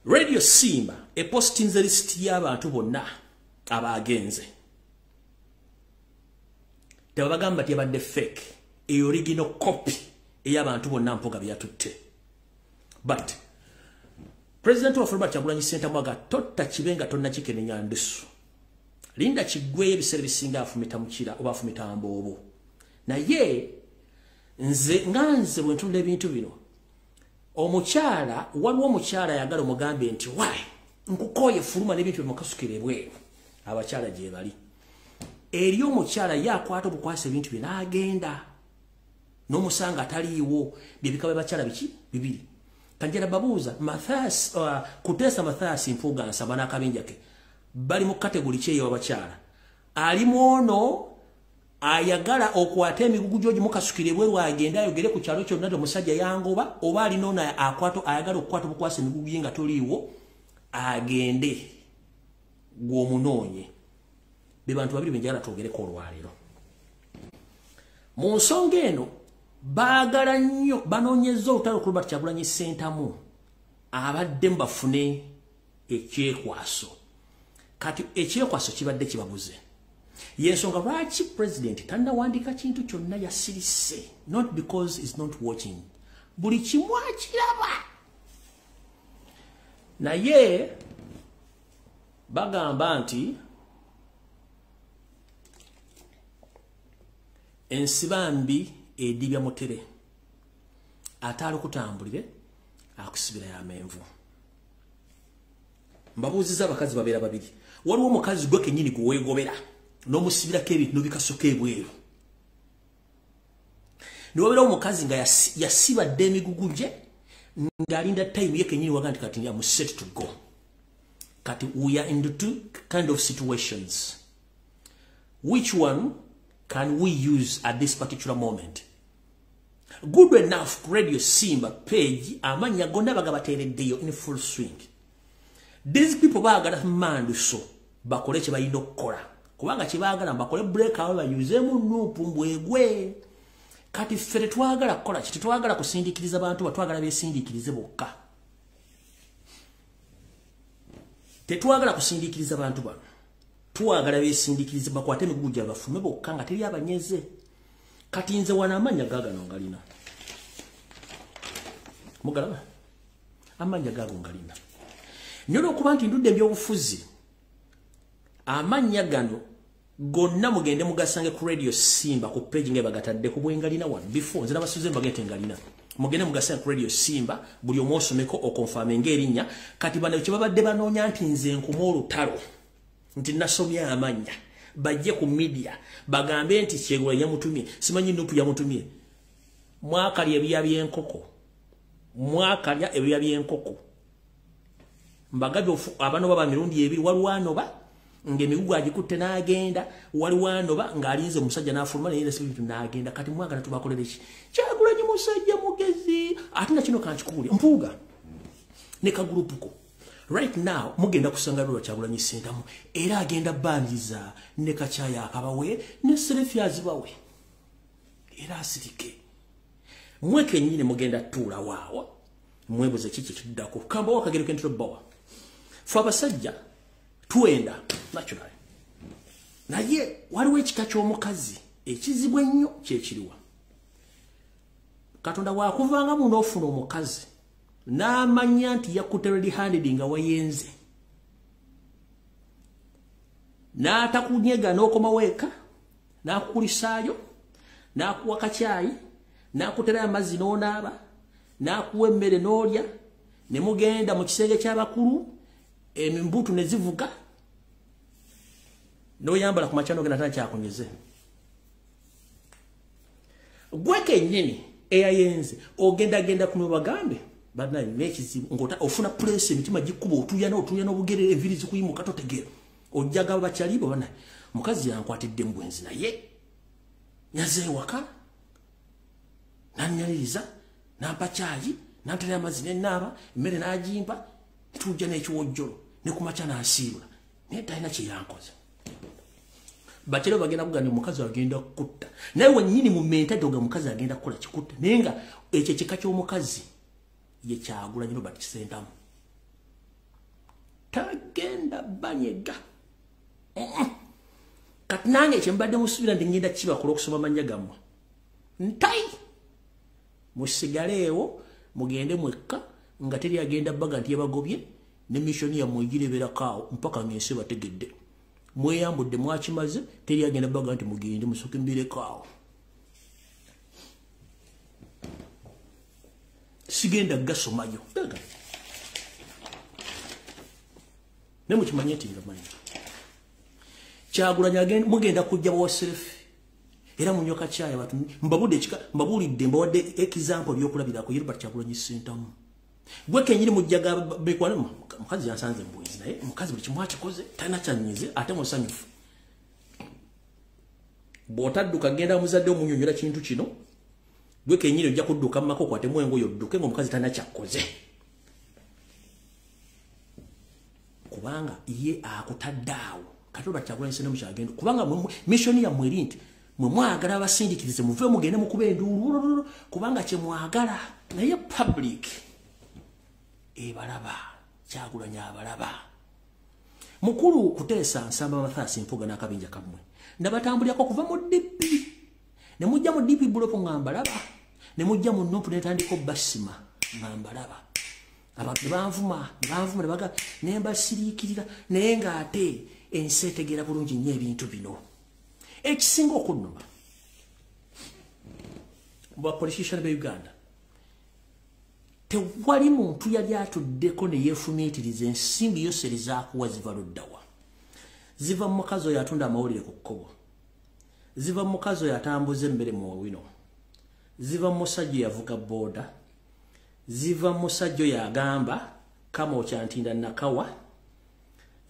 [SPEAKER 2] Radio Simba epostinze list y'abantu bonna abagenze. Tebabagamba tebadde fake. E original copy ey'abantu bonna Mpuuga byatutte. But President wa Robert Kyagulanyi Ssentamu totta kibenga tonnakikenenya ndusu. Linda kiggweyo ebiseera ebisinga afumita mukira oba afumita mboobo. Naye nze nga nze bwe ntunula ebintu bino, omukyala waliwo omukyala ayagala omugambe nti why nkukooye fuluma n'ebintu bimukasukira ebweru. Abakyala gye bali. Eri omukyala ye akwata obukwasa ebintu bye n'agenda n'omusanga ataliiwo. Bye bika by'abakyala biki bibiri. Kanjala babuuza Mathias Kuteesa Mathias Mpuuga Nsamba n'akabinja ke bali mu category ki ey'abakyala? Ali mwono ayagala okwata emigugu gy'ogimukasukira ebweru agende ayogere ku kyalo kyonna nti omusajja yangoba, oba alina ono akwata ayagala okukwata obukwasa emigugu ye nga toliiwo agende gw'omunoonye. Be bantu babiri be njagala twogereko olwaleero. Mu nsonga eno baagala nnyo banoonyezza olutalo ku Robert Kyagulanyi Ssentamu abaddemu bafune ekyekwaso. Kati ekyekwaso kibadde kibabuze. Yensonga lwaki president tannawandiika kintu kyonna yasirise, not because he's not watching. Buli kimu akiraba. Naye bagamba nti ensibambi edibya mutere ate alikutambulire akusibira y'amenvu. Mbabuuziza abakazi babeera babiri. Waliwo omukazi gwe kennyini gwe weegobera n'omusibirako ebintu n'obikasuka ebweru. Ne wabeerawo omukazi nga yasiba dda emigugu gye ng'alinda time ye kennyini waga nti kati am set to go. Kati we are in the two kind of situations. Which one can we use at this particular moment? Good enough Radio Simba page amanya gonna bagabateereddeyo in full swing. These people baagala manduso bakole kye balina okukola, kubanga kye baagala bakole break awo bayuzeemu nuupu mbwegwe. Kati ffe tetwagala kukola ki, tetwagala kusindiikiriza bantu, batwagala beesindiikirize bokka. Tetwagala kusindiikiriza bantu bano, twagala beesindiikirize bakwate emigugu gyabwe bafume bokka nga teri abanyeze. Kati nze wano amannya gaagano ngalina, mugalaba amannya gaago ngalina nnyo olw'okuba nti ndudde ebyobufuzi. Amannya gano gonna mugende mugasange ku Radio Simba ku page nga bagatadde ku bwengalina wano before nze nabasuze mbagete ngalina. Mugende mugasange ku Radio Simba buli omu osomeko okonfirme ng'erinnya. Kati bano kye babadde banoonya nti nze nkuma olutalo nti nasomye amannya, bajje ku media bagambe nti Kyegula yamutumye, simanyi Nupu yamutumye. Mwakalya ebya by'enkoko, mwakalya ebya by'enkoko. Mbagabye abano baba mirundi ebiri, waliwo anoba ng'emigugu agikutte n'agenda, waliwo anoba ng'alinze omusajja n'afuluma naye nasibitu n'agenda. Kati mwagala tubakolere ki? Kyagulanyi musajja mugezi. Ate na kino kankikuwulire Mpuuga ne kagurupuko right now mugenda kusanga lwa Kyagulanyi Ssentamu era agenda banjiza ne kakyaya akabawe ne selfie azibawe era asirike. Mwe kennyini mugenda tuula waawo mwebuze kiki kiddako kamba wakagero kentro bawa. Ffe abasajja twenda naturally, naye waliwo ekika ky'omukazi ekizibu ennyo kyekiriwa. Katonda wakuvangamu n'ofuna omukazi n'amanya nti yakutte red handed nga wayenze, n'atakunyega n'okomawo eka, n'akukulisaayo, n'akuwa kacyayi, n'akuterayo amazzi n'onaaba, n'akuwa emmere n'olya, ne mugenda mu kisenge ky'abakulu emimbutu ne zivuga, n'oyambala ku makya n'ogenda tana kyakunyeze. Gwe kennyini eyayenze ogendagenda kuno bagambe banaye n'ekizibu ng'ota ofuna pulesi emitima gikuba otuuyana n'obugere enviiri zikuyimuka totegeera. Ojjaga bakyalibo banaye mukazi yankwatidde mu bwenzi naye nyaze ewaka nanyaliriza nampa caayi nantera amazzi nenaaba emmere n'agimpa tujja n'ekiwojjolo ne ku makya n'asiibula naye talina kye yankoze. Bakyali bagenda kugamba omukazi agenda kutta, naye wennyini mu mentality oga mukazi agenda kukola kikutta, naye nga ekyo ekika ky'omukazi ye Kyagulanyi Robert Ssentamu tagenda banyega. Kati nange kye mbadde musuubira nti ngenda kibakola okusoma amannya gammwe, ntai musigaleewo mugende mwekka nga teri agenda baga nti yabagobye ne mission yammwe egireberako awo mpaka ng'ensi bategedde. Mweyambudde mwakimaze, teri agenda baga nti mugende musooke mbireko awo. Sigenda gasomayo ne mukimanye nti ngamanyi Kyagulanyi mugenda kujja bawa selfie era munyoka kyaya batu mbabudde ekika mbabuulidde mbawadde example by'okulabirako Robert Kyagulanyi Ssentamu. Gwe kennyini mujjaga bekwana mukazi yansanze mbwenzi naye mukazi buli kimu akikoze talina kyanyize ate musanyufu. Bw'otadduka genda muzadde omunyonyola kintu kino, gwe kennyini ojja kudduka mu maka okwatemu engoye odduke ng'omukazi talina kyakkoze, kubanga ye akutadde awo. Kati Robert Kyagulanyi Ssentamu kyagenda kubanga mission yammwe eri nti mwe mwagala abasindikirize muve mugende mukube enduulu kubanga kye mwagala, naye public ebalaba. Kyagulanyi abalaba. Mukulu Kuteesa Nsamba Mathias Mpuuga n'akabinja kammwe nabatambulirako kuva mu DP ne mujja mu DP block nga mbalaba, ne mujja mu Nupu netandika obbasima nga mbalaba. Abantu banvuma ne baga ne mbasiriikirira, naye ng'ate ensi etegeera bulungi nnyo ebintu bino. Ekisinga okunnuma mu bapolitician be Uganda, tewali muntu yali atuddeko ne yeefumiitiriza ensimbi yose zaakuwa ziva luddawa. Ziva mu mukazi oyo atunda amawulire ku kkubo. Ziva mu mukazi oyo atambuza emmere mu owino. Ziva mu musajja eyavuga booda. Ziva mu musajja oyo agamba kama okyantinda nakawa.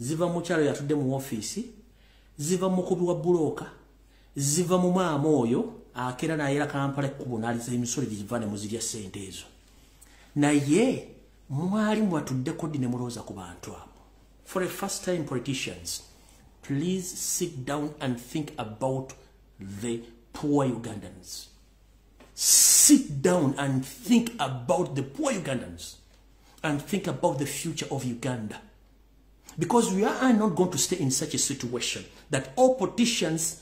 [SPEAKER 2] Ziva mu mukyalo oyo atudde mu ofiisi. Ziva mu mukubi wa bulooka. Ziva mu maama oyo akera n'ayera Kampala ekkubo n'aliza emisolo giva ne muzirya ssente ezo. Naye mwali mwatuddeko ddi ne mulowooza ku bantu abo? For the first time politicians, please sit down and think about the poor Ugandans. Sit down and think about the poor Ugandans and think about the future of Uganda. Because we are not going to stay in such a situation that all politicians,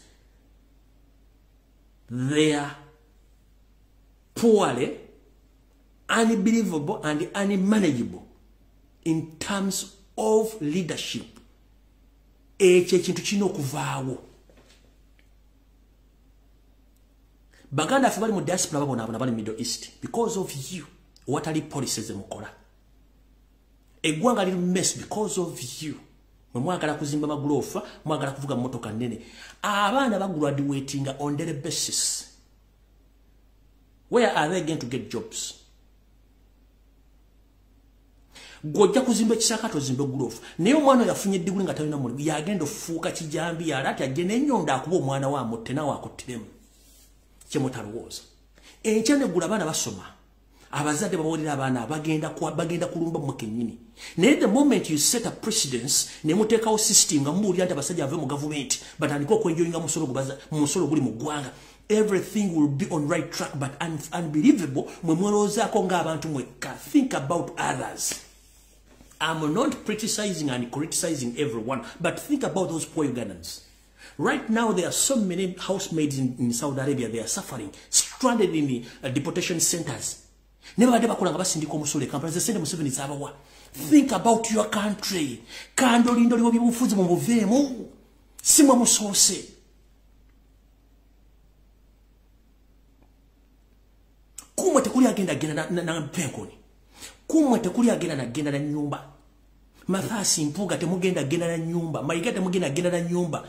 [SPEAKER 2] they are poorly, unbelievable and unmanageable in terms of leadership. Ekyo ekintu kirina okuvaawo. Baganda ffe bali mu diaspora babonaabona, bali Middle East because of you. Watali policies zemukola. Eggwanga liri mess because of you. Mwe mwagala kuzimba maguloofa, mwagala kuvuga mmotoka nnene. Abaana bagraduatinga on daily basis. Where are they going to get jobs? Gwojja kuzimba ekisaka tozimba eguloofa. Naye omwana oyo afunye eddiguli nga talina mulimu, yagenda ofuuka kijambi yala ati ajje n'ennyondo akuba omwana we amutte naawe akuttiremu. Kye mutalowooza. Enkya neggula abaana basoma. Abazadde babuulira abaana bagenda kulumba mmwe kennyini. Naye the moment you set a precedence ne muteekawo system nga mubuulira nti abasajja bave mu gavumenti batandike okwenjoyinga musolo guli mu ggwanga, everything will be on right track. But unbelievable, mwe mwelowoozaako ng'abantu mwekka. Think about others. I'm not criticizing and criticizing everyone, but think about those poor Ugandans. Right now, there are so many housemaids in Saudi Arabia. They are suffering, stranded in the deportation centers. Never bakola nga basindika omusolo e Kampala, ze ssente Museveni z'abawa. Think about your country. Kandolindoli w'ebyobufuzi mumuveemu. Si mwe musoose. Kumwe tekuli agenda genda na mpenkoni. Kumwe tekuli agenda na genda na nyumba. Mathasi Mpuga temugenda genda na nyumba. Mayiga temugenda genda na nyumba.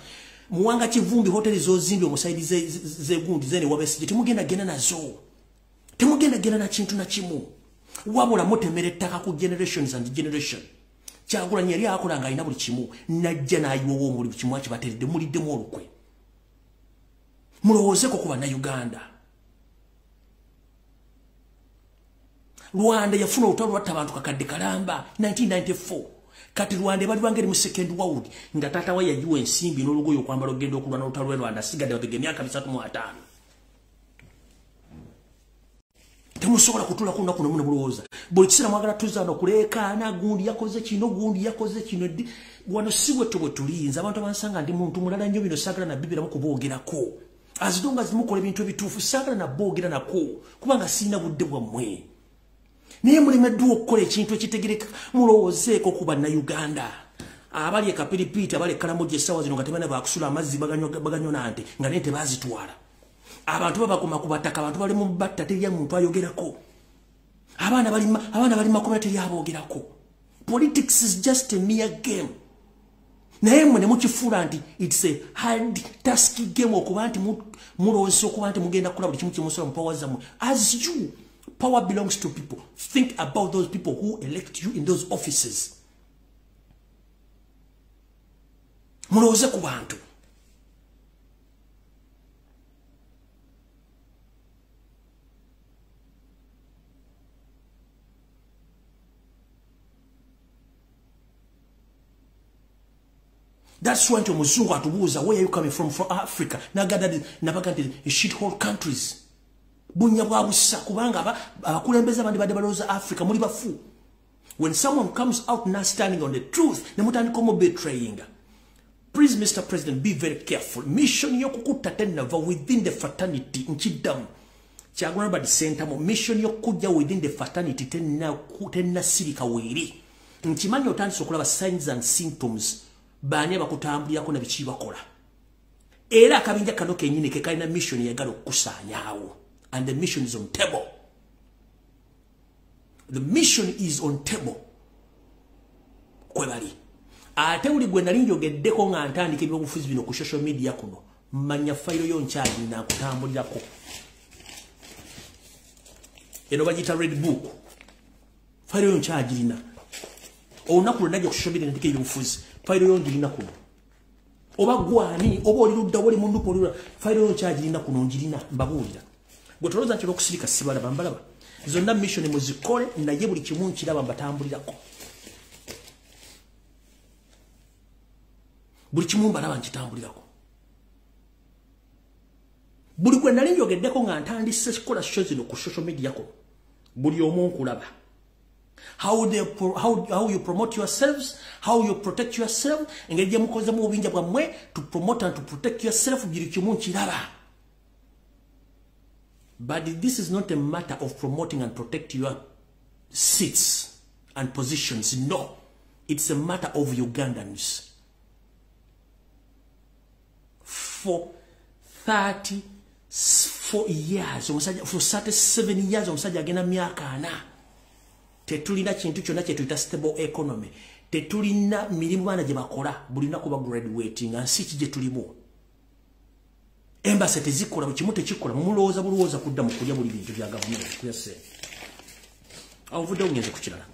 [SPEAKER 2] Muwanga Kivumbi hoteli zozimbi omusaidize zegundi zene wabesije temugenda genda nazo. Temugenda genda na kintu na kimu. Wabula mutemera ettaka ku generations and generation. Kyagulanyi yali akola nga alina buli kimu, najja n'ayiwawo omuli buli kimu akibateredde, muliddemu olukwe. Mulowoozeeko ku Bannayuganda. Rwanda yafuna olutalo lwatta abantu kakadde kalamba 1994. Kati Rwanda ebaliwanga eri mu second world nga taata we yagiwa ensimbi n'olugoye okwambala okugenda okulwana olutalo lw'e Rwanda, asigadde mabega emyaka 35. Temusobola kutuula ku lunaku n'omu ne mulowooza. Buli kiseera mwagala tuzaana okuleekaana, gundi yakoze kino, gundi yakoze kino. Wano si bwetyo bwe tuliyinza. Abantu abansanga ndi muntu mulala nnyo, bino saagala nabbibiramu kuboogerako. As long as mukola ebintu ebituufu, saagala naboogera nako, kubanga sirina budde bwammwe. Naye mulemeddwa okukola ekintu ekitegereka. Mulowoozeeko ku Bannayuganda abali e Kapiripiiti, abali e Karamoja essaawa zino nga tebalina baakusula amazzi baganywa nante, nga naye tebaazitwala. Abantu babakoma ku bataka, abantu bali mu batta, teri muntu ayogerako. Abaana bali makomera, teri aboogerako. Politics is just a mere game. Naye mmwe ne mukifuula nti it's a hard task game, okuba nti mulowooza okuba nti mugenda kukola buli kimu kyemusobola mu power zammwe. As you, power belongs to people. Think about those people who elect you in those offices. Mulowooze ku bantu. That's why nti omuzungu atubuuza, where are you coming from? From Africa. Nabaga nti shithole countries. Bunya bwa busa, kubanga abakulembeze abandi badde balowooza Africa muli bafu. When someone comes out not standing on the truth, ne mutandika omubetrayinga. Please, Mr. President, be very careful. Mission y'okukutta tennava within the fraternity. Nkiddamu. Kyagulanyi Robert Ssentamu, mission y'okujja within the fraternity tennasirika weeri. Nkimanyi otandise okulaba signs and symptoms baani abakutambulirako na biki bakola. Era akabinja kano kennyini ke kalina mission eyagala okukusaanyaawo. And the mission is on table. The mission is on table. Kwe bali. Ate buli gwe nali njogeddeko nga ntandika ebyobufuzi bino ku social media kuno, manya fayiro yo nkyalina nkutambulirako. Eno bagiyita red book. Fayiro yo nkyagirina. Olunaku lwe najja ku social media ntandika ebyobufuzi, fayiro yo ngirina kuno. Oba gwani, oba oli ludda, oli mundupu, oli ludda, fayiro yo nkyagirina kuno, ngirina, mbabuulira. Gwe tolowooza nti olw'okusirika sibalaba, mbalaba. Zonna mission muzikole, naye buli kimu nkiraba mbatambulirako. Buli kimu mbalaba nkitambulirako. Buli gwe nali njogeddeko nga ntandise kukola show zino ku social media ko, buli omu nkulaba. How you promote yourselves, how you protect yourself, engeri gye mukozemu obuyinja bwammwe to promote and to protect yourself, buli kimu nkiraba. But this is not a matter of promoting and protect your seats and positions. No, it's a matter of Ugandans. For 34 years, for 37 years, omusajja agenda myaka ana. Tetulina kintu kyonna kye tuyita stable economy. Tetulina mirimu baana gye bakola, buli lunaku ba graduating, nsi ki gye tulimu. Embassy tezikola, buli kimu tekikola, mulowooza bulowooza kudda mu kulya buli bintu bya gavumenti, kulya ssente. Awo nvuddewo ngenze ku kirala.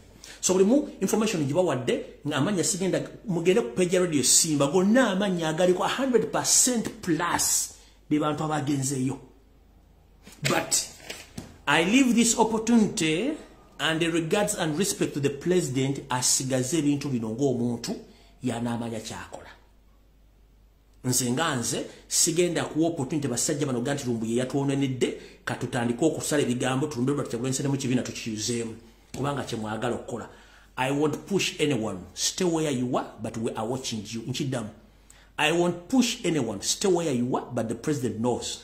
[SPEAKER 2] So buli mu information gye bawadde ng'amannya sigenda, mugende ku page ya Radio Simba, gonna amannya agaliko 100% plus be bantu abagenzeeyo. But I leave this opportunity and the regards and respect to the president asigaze ebintu bino ng'omuntu y'anaamanya ky'akola. Nze nga nze sigenda kuwa opportunity basajja bano ga nti Lumbuye yatwonenedde, katutandike okusala ebigambo tulumbe Robert Kyagulanyi Ssentamu kibiina tukiyuzeemu, kubanga kye mwagala okukola. I won't push anyone, stay where you are, but we are watching you. Nkiddamu, I won't push anyone, stay where you are, but the president knows.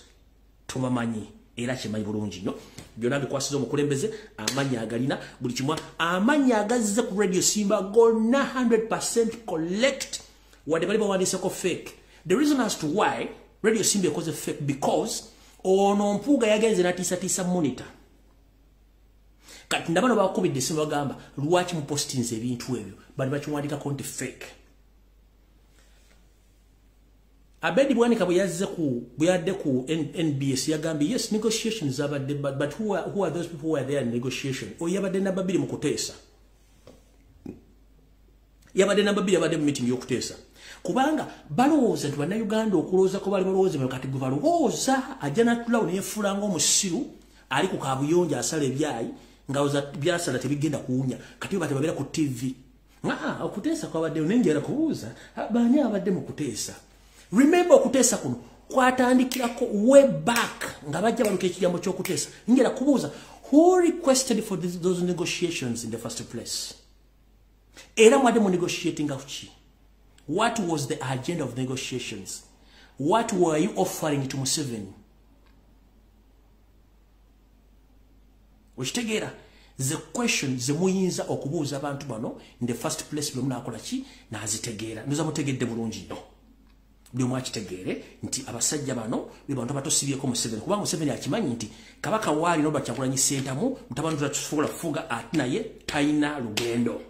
[SPEAKER 2] Tubamanyi era kimanyi bulungi nnyo. Byonna bikwasiza omukulembeze, amannya agalina buli kimu, amannya agazze ku Radio Simba gonna 100% collect, wadde bali bawandiiseko fake. The reason as to why Radio Simba ekoze fake, because ono Mpuuga yagenze n'atiisatiisa monitor. Kati ndabano bakubidde essimu bagamba lwaki mupostinze ebintu ebyo, bali bakiwandikako nti fake. Abedi Bwanika bwe yazze ku bwe yadde ku NBS yagambye yes, negotiations zabadde, but who are those people who are there in negotiation? Oyo yabadde namba 2 mu kuteesa. Yabadde namba 2 yabadde mu meeting y'okuteesa. Kubanga balowooza nti bannayuganda okulowooza ko bali balowooza kati gwe balowooza ajja n'atulawo ne yeefuula ng'omusiru ali ku kabuyonjo asala ebyayi ng'awoza byasala tebigenda kuwunya, kati bate babeera ku TV. Okuteesa kwabaddeyo naye njagala kubuuza baani abadde mu kuteesa. Remember okuteesa kuno kwatandikirako way back nga bajja baluka ekigambo ky'okuteesa. Njagala kubuuza who requested for those negotiations in the first place? Era mwadde mu negotiating ki? What was the agenda of negotiations? What were you offering to Museveni? Okitegeera? The question ze muyinza okubuuza abantu bano in the first place bwe munaakola ki n'azitegeera. Ndoza mutegedde bulungi nnyo. Buli omu akitegeere nti abasajja bano be bantu abatosibyeko Museveni, kubanga Museveni akimanyi nti kabaka waali Robert Kyagulanyi Ssentamu mutabani tutakisobola kufuga ate naye talina lugendo.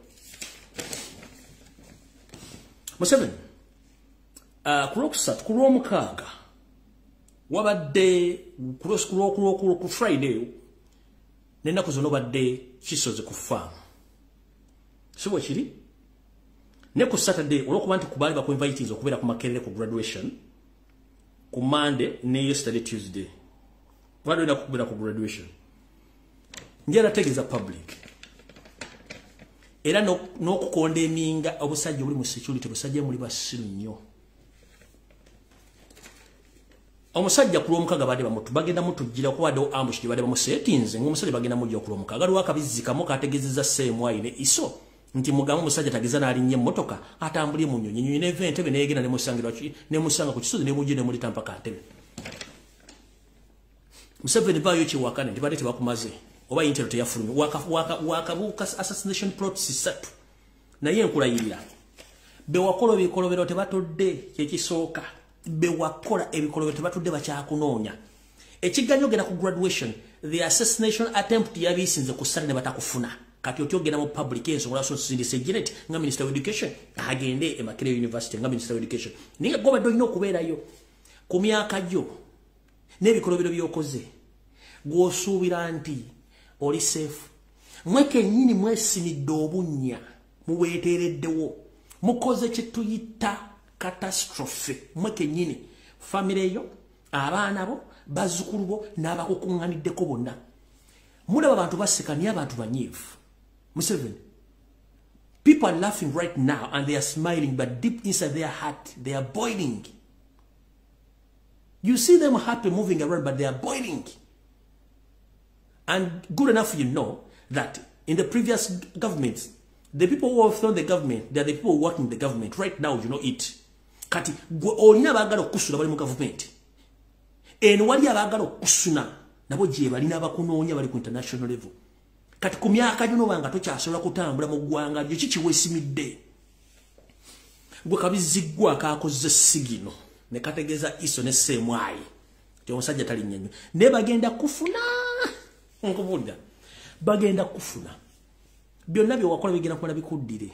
[SPEAKER 2] Museveni ku lwokusatu ku lwomukaaga wabadde ku Friday n'ennaku zonna obadde Kisozi ku faamu, si bwe kiri? Ne ku Saturday olw'okuba nti kubaali bakuinvitinze okubeera ku Makerere ku graduation ku Monday ne yesterday Tuesday badde olina kubeera ku graduation. Njagala tegeeza public era n'okukonda eminga obusajja obuli mu security, busajja muli basiru nnyo. Omusajja ku lwomukaaga badde bagenda mutujjira kubaddewo ambush gye badde bamusetinze ng'omusajja bagenda mujja ku lwomukaaga. Waliwo akabizzi kamu kategeezezza Ssemwayi ne Iso nti mugambe omusajja tageza n'alinnya emmotoka atambulye mu nnyonyi, ennyonyi n'eva Entebbe n'egenda nemusanga ku Kisozi nemujja nemuleeta mpaka Ntebe. Museveni vaayo kyewakane nti badde tebakumaze oba Intel teyafulumye, wakabuuka assassination plots 3 naye nkulayirira be wakola ebikolobero tebatudde, kyekisooka be wakola ebikolobero tebatudde bakyakunoonya. Ekiganya ogenda ku graduation, the assassination attempt yabiisinze ku Saturday ne batakufuna. Kati otyo ogenda mu public ensonga lwaki osindise Janet nga Minister of Education agende e Makerere University nga Minister of Education. Naye gobadde olina okubeerayo ku myaka gyo n'ebikolobero by'okoze, gw'osuubira nti oli safe. Mwe kennyini mwesimidde obunnya, mubweteereddewo, mukoze kye tuyita catastrophe. Mwe kennyini, famire yo, abaana bo, bazzukulu bo n'abakukuŋŋaniddeko bonna. Mulaba abantu baseka naye abantu banyiivu. Museveni, people are laughing right now and they are smiling, but deep inside their heart they are boiling. You see them happy moving around, but they are boiling. And good enough you know that in the previous governments, the people who have thrown the government, they are the people working the government. Right now, you know it. Kati, olina abaagala okukusula bali mu government. Eno wali abaagala okukusuna, nabo gye balina abakunoonya bali ku international level. Kati ku myaka gino banga tokyasobola kutambula mu ggwanga lyo, kiki weesimidde? Gwe kabiziggwa akaakoze sigino, ne kategeeza ISO ne CMI. Nti omusajja talinnya nnyo. Naye bagenda kufuna, nkubuulira, bagenda kufuna. Byonna bye wakola bigenda kumala bikuddire.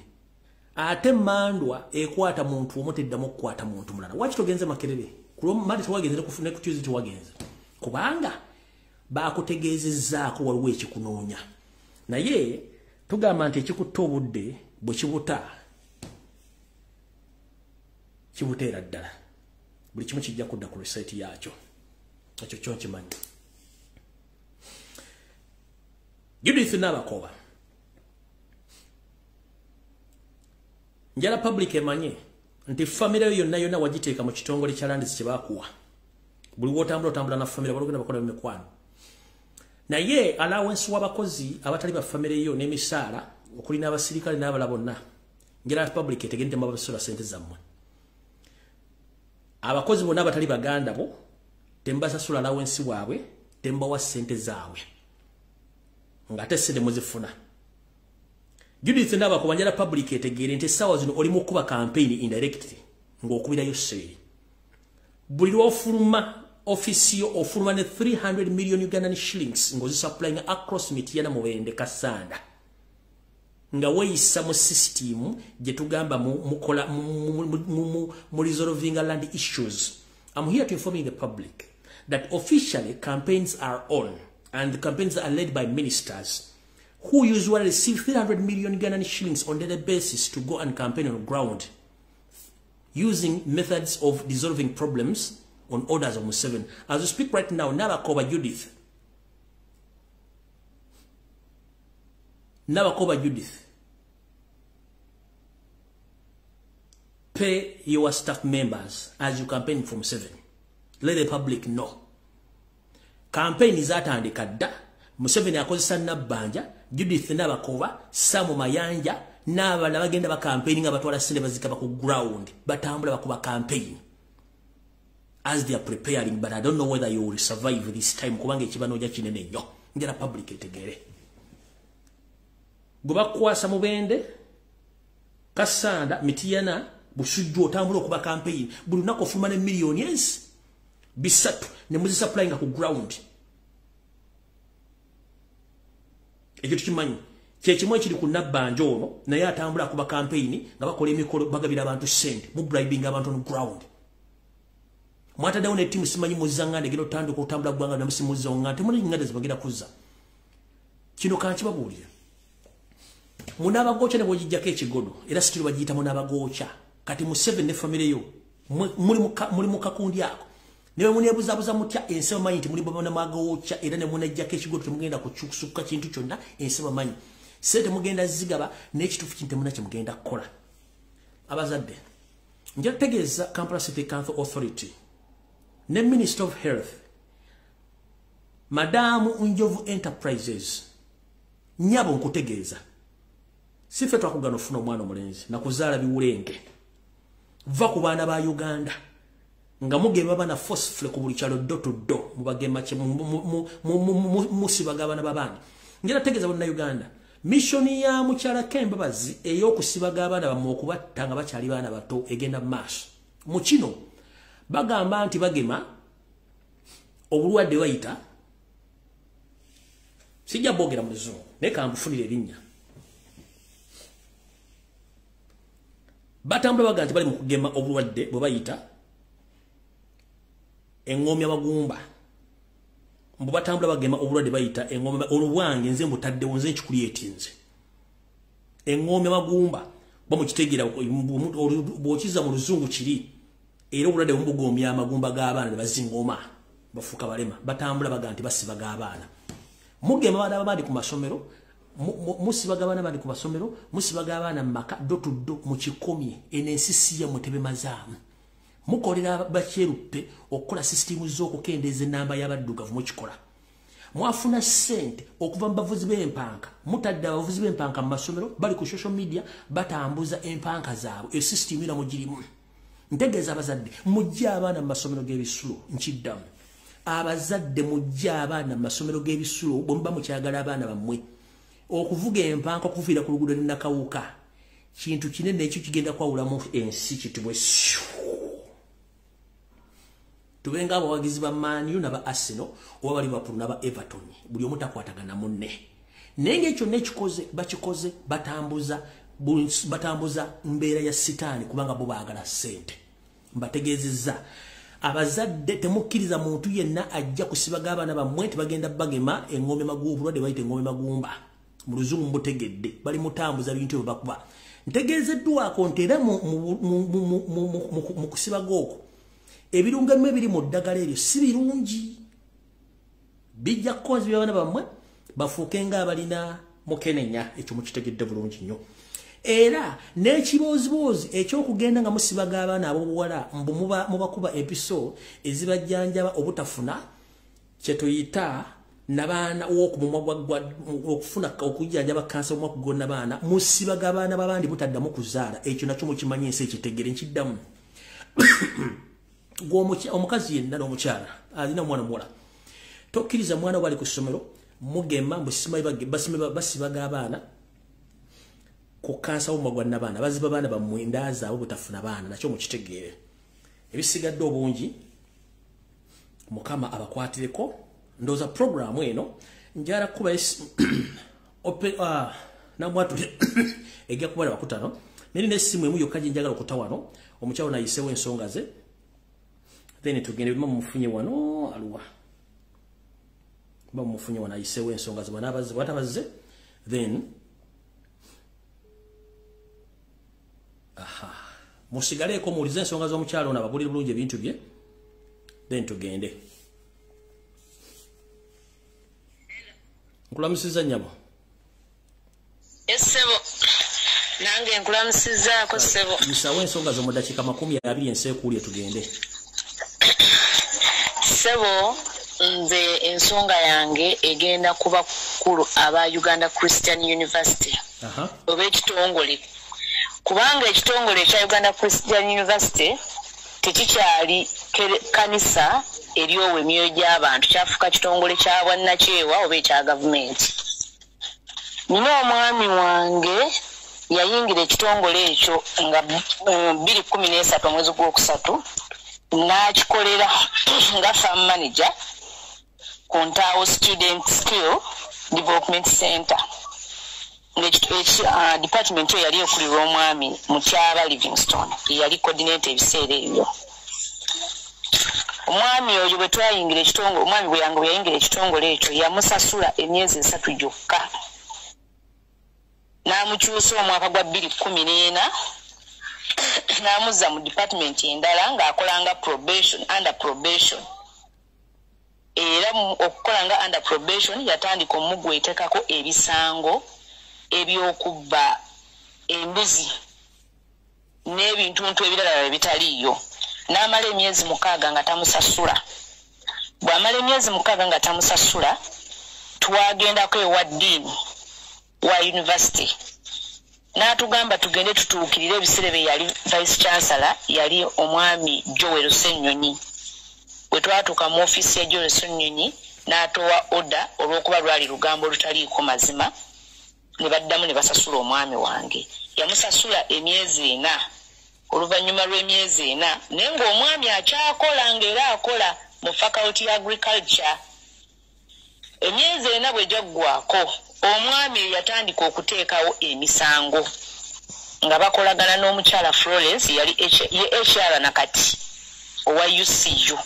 [SPEAKER 2] Ate mandwa ekwata muntu omu teddamu okukwata muntu mulala. Waki togenze Makerere? Ku Monday tewagenze, ne ku Tuesday tewagenze. Kubanga baakutegeezezzaako waliwo ekikunoonya. Naye tugamba nti ekikutta obudde bwe kibuta, kibuteera ddala. Buli kimu kijja kudda ku reset yakyo. Ekyo kyo nkimanyi. Judith Nabakoba, njala public emanye nti famire yo yonna yonna wagiteeka mu kitongole kya Landis kye baakuwa. Buli w'otambula otambula na famire, balogenda bakola emikwano. Naye allowance w'abakozi abatali ba famire yo n'emisaala okuli n'abasirikale n'abalala bonna, njala public etegende mubasasula ssente zammwe. Abakozi bonna abatali baganda bo tembasasula allowance waabwe, tembawa ssente zaabwe, ng'ate ssente muzifuna. Judith Nabakoba, njala public etegeere nti essaawa zino oli mu kukuba campaign indirectly ng'okubirayo seeri. Buli lw'ofuluma office yo ofuluma ne 300 million Ugandan shillings ng'ozisupplying across Mityana, Mubende, Kassanda, nga weeyisa mu system gye tugamba mukola mu resolving land issues. I'm here to inform the public that officially campaigns are on, and the campaigns are led by ministers who usually receive 300 million Ugandan shillings on daily basis to go and campaign on ground using methods of dissolving problems on orders of Museveni. As we speak right now, Nabakoba Judith, Nabakoba Judith, pay your staff members as you campaign for Museveni. Let the public know. Campaign zatandika dda. Museveni akozesa Nabbanja, Judith Nabakoba, Samu Mayanja n'abalala bagenda ba campaign nga batwala ssente bazikaba ku ground, batambula bakuba campaign as they are preparing, but I don't know whether you will survive this time kubanga ekibanooja kinene nnyo. Njala public etegeere. Gwe bakukwasa Mubende, Kassanda, Mityana, Busujju otambula okuba campaign buli lunaku ofuluma ne miliyoni ensi 3 ne muzisupplyinga ku ground. Ekyo tukimanyi. Kyekimu ekiri ku Nabbanja ono, naye atambula akuba campaign nga bakola emikolo, bagabira abantu ssente, mu bribing abantu on ground. Mwataddewo ne ttiimu simanyi muzzanganda egenda otandika otambula ggwanga namusimuzza nga temuli nganda zebagenda kuzza. Kino kankibabuulira. Munaabagooca ne bw'ogiggyako ekigodo, era situli bagiyita munaabagooca. Kati Museveni ne famire yo muli mu kakundi ako. Ne bwe muneebuzaabuza mutya, ensi bamanyi nti muli banamagooca, era ne munaggyako ekigodo temugenda kukyusukka kintu kyonna, ensi bamanyi. Ssente mugenda zigaba n'ekituufu kintu temulina kye mugenda kukola. Abazadde, nja kutegeeza Kampala City Council Authority ne Minister of Health, Madamu Njovu Enterprises, nnyabo nkutegeeza. Si ffe twakugana ofuna omwana omulenzi nakuzaala biwulenge. Va ku baana ba Uganda nga mugema abaana forcefully ku buli kyalo do to do, mubagema kye musibaga abaana b'abandi. Njala tegeeza bannayuganda, mission ya mukyala Kembabazi ey'okusibaga abaana bammwe okubatta nga bakyali baana bato egenda mu maaso. Mu kino bagamba nti bagema obulwadde bayita, sijja boogera mu luzungu naye kambufunire erinnya. Batambula baga nti bali mu kugema obulwadde bwe bayita engomya magumba. Mbu batambula bagema obulwadde bayita engomya olubwange nze mbutaddewo nze nkikuliyetinze. Engomya magumba bamukitegeera bw'okiza mu luzungu kiri era obulwadde bumugomya amagumba g'abaana ne bazingoma bafuuka balema. Batambula baga nti basibaga abaana. Mugema abaana abandi ku masomero, musibaga abaana abandi ku masomero, musibaga abaana mu maka do to do mu kikomye eno ensi si yammwe tebemazaamu. Mukolera bakyeruppe okukola sisitimu z'okukendeeza ennamba y'abaddugavu mukikola. Mwafuna ssente okuva mu bavuzi b'empanka, mutadde abavuzi b'empanka mu masomero, bali ku social media batambuza empanka zaabwe, eyo sisitimu era mugirimu. Ntegeeza abazadde mujje abaana mu masomero g'ebisulo, nkiddamu. Abazadde mujje abaana mu masomero g'ebisulo bwe muba mukyagala abaana bammwe. Okuvuga empanka okuviira ku luguudo Nakawuka kintu kinene ekyo kigenda kwawulamu ensi kitubwe. Tubenga abawagizi ba Man U n'aba Arsenal oba ba Liverpool n'aba Everton, buli omu takwatagana munne. Naye ng'ekyo nekikoze bakikoze batambuza mbeera ya sitaani kubanga bo baagala ssente. Mbategeezezza abazadde temukkiriza muntu yenna ajja kusibaga abaana bammwe nti bagenda bagema engombe magumba, obulwadde bayita engombe magumba. Mu luzungu mbutegedde bali mutambuza bintu ebyo bakuba. Ntegeezeddwako nti era mu kusibaga okwo ebirungo ebimu ebiri mu ddagala eryo si birungi, bijja kukonzibya abaana bammwe bafuuke ng'abalina mukenenya. Ekyo mukitegedde bulungi nnyo. Era n'ekibooziboozi eky'okugenda nga musibaga abaana ab'obuwala mbu mubakuba empiso ezibajjanjaba obutafuna kye tuyita nabaana w'okumumwa okufuna okujjanjaba kansa omumwa kugonna baana, musibaga abaana b'abandi mutaddamu kuzaala. Ekyo nakyo mukimanyi ensi ekitegere. Nkiddamu, omukazi yenna n'omukyala alina omwana omuwala, tokkiriza mwana bali ku ssomero mugema basibaga abaana ku kansa w'omumwa gwa nnabaana, baziba abaana bammwe enda zaabwe butafuna baana. Nakyo mukitegeere. Ebisigadde obungi Mukama abakwatireko. Ndowooza puroguraamu eno njala kuba namwatule ejja kubala bakutano neri n'essimu emu yokka gye njagala okuta wano, omukyalo nayiseewo ensonga ze, then tugende bima mumufunye wano aluwa ba mumufunye wano ayiseewo ensonga ze banaabazze bwatabazze, then aha musigaleeko muwulize ensonga z'omukyalo ono ababulire bulungi ebintu bye, then tugende. Nkulamusizza nnyabo.
[SPEAKER 4] Ssebo nange nkulamusizzaako ssebo.
[SPEAKER 2] Musawo ensonga zo mu ddakiika 20 ensi ekuulye tugende.
[SPEAKER 4] Ssebo nze ensonga yange egenda kuba kukulu aba Uganda Christian University oba ekitongole, kubanga ekitongole ekya Uganda Christian University tekikyali kanisa eryowa emyoyo gy'abantu, kyafuuka kitongole kya bwannakyewa oba ekya gavumenti. Nina omwami wange yayingira ekitongole ekyo nga 2013 omwezi gw'okusatu n'akikolera nga farm manager ku Ntaawo Student Skill Development Center. Department eyo yali ekulirwa omwami Mutyaba Livingstone, yali coordinator ebiseera ebyo. Omwami oyo bwe twayingira ekitongole, omwami bwe yange bwe yayingira ekitongole ekyo yamusasula emyezi 3 gyokka, n'amukyusa omwaka gwa 2014 n'amuzza mu department endala ng'akola nga probation, under probation. Era okukola nga under probation yatandika omugwetekako ebisango eby'okubba embuzi n'ebintuntu ebirala ebitaliiyo. N'amala emyezi 6 nga tamusasula. Bw'amala emyezi 6 nga tamusasula, twagendako ewa dean wa university n'atugamba tugende tutuukirire ebiseera bye yali vice chancellor, yali omwami Joel Ssenyonyi. Bwe twatuuka mu ofiisi ya Joel Ssenyonyi n'atowa order olw'okuba lwali lugambo olutaliiko mazima, ne baddamu ne basasula omwami wange. Yamusasula emyezi 4. Oluvannyuma lw'emyezi 4 naye ng'omwami akyakola ng'era akola mu faculty ya agriculture. Emyezi 4 bwe gyaggwako omwami yatandika okuteekawo emisango. Nga bakolagana n'omukyala Florence, yali ye HR nakati owa UCU,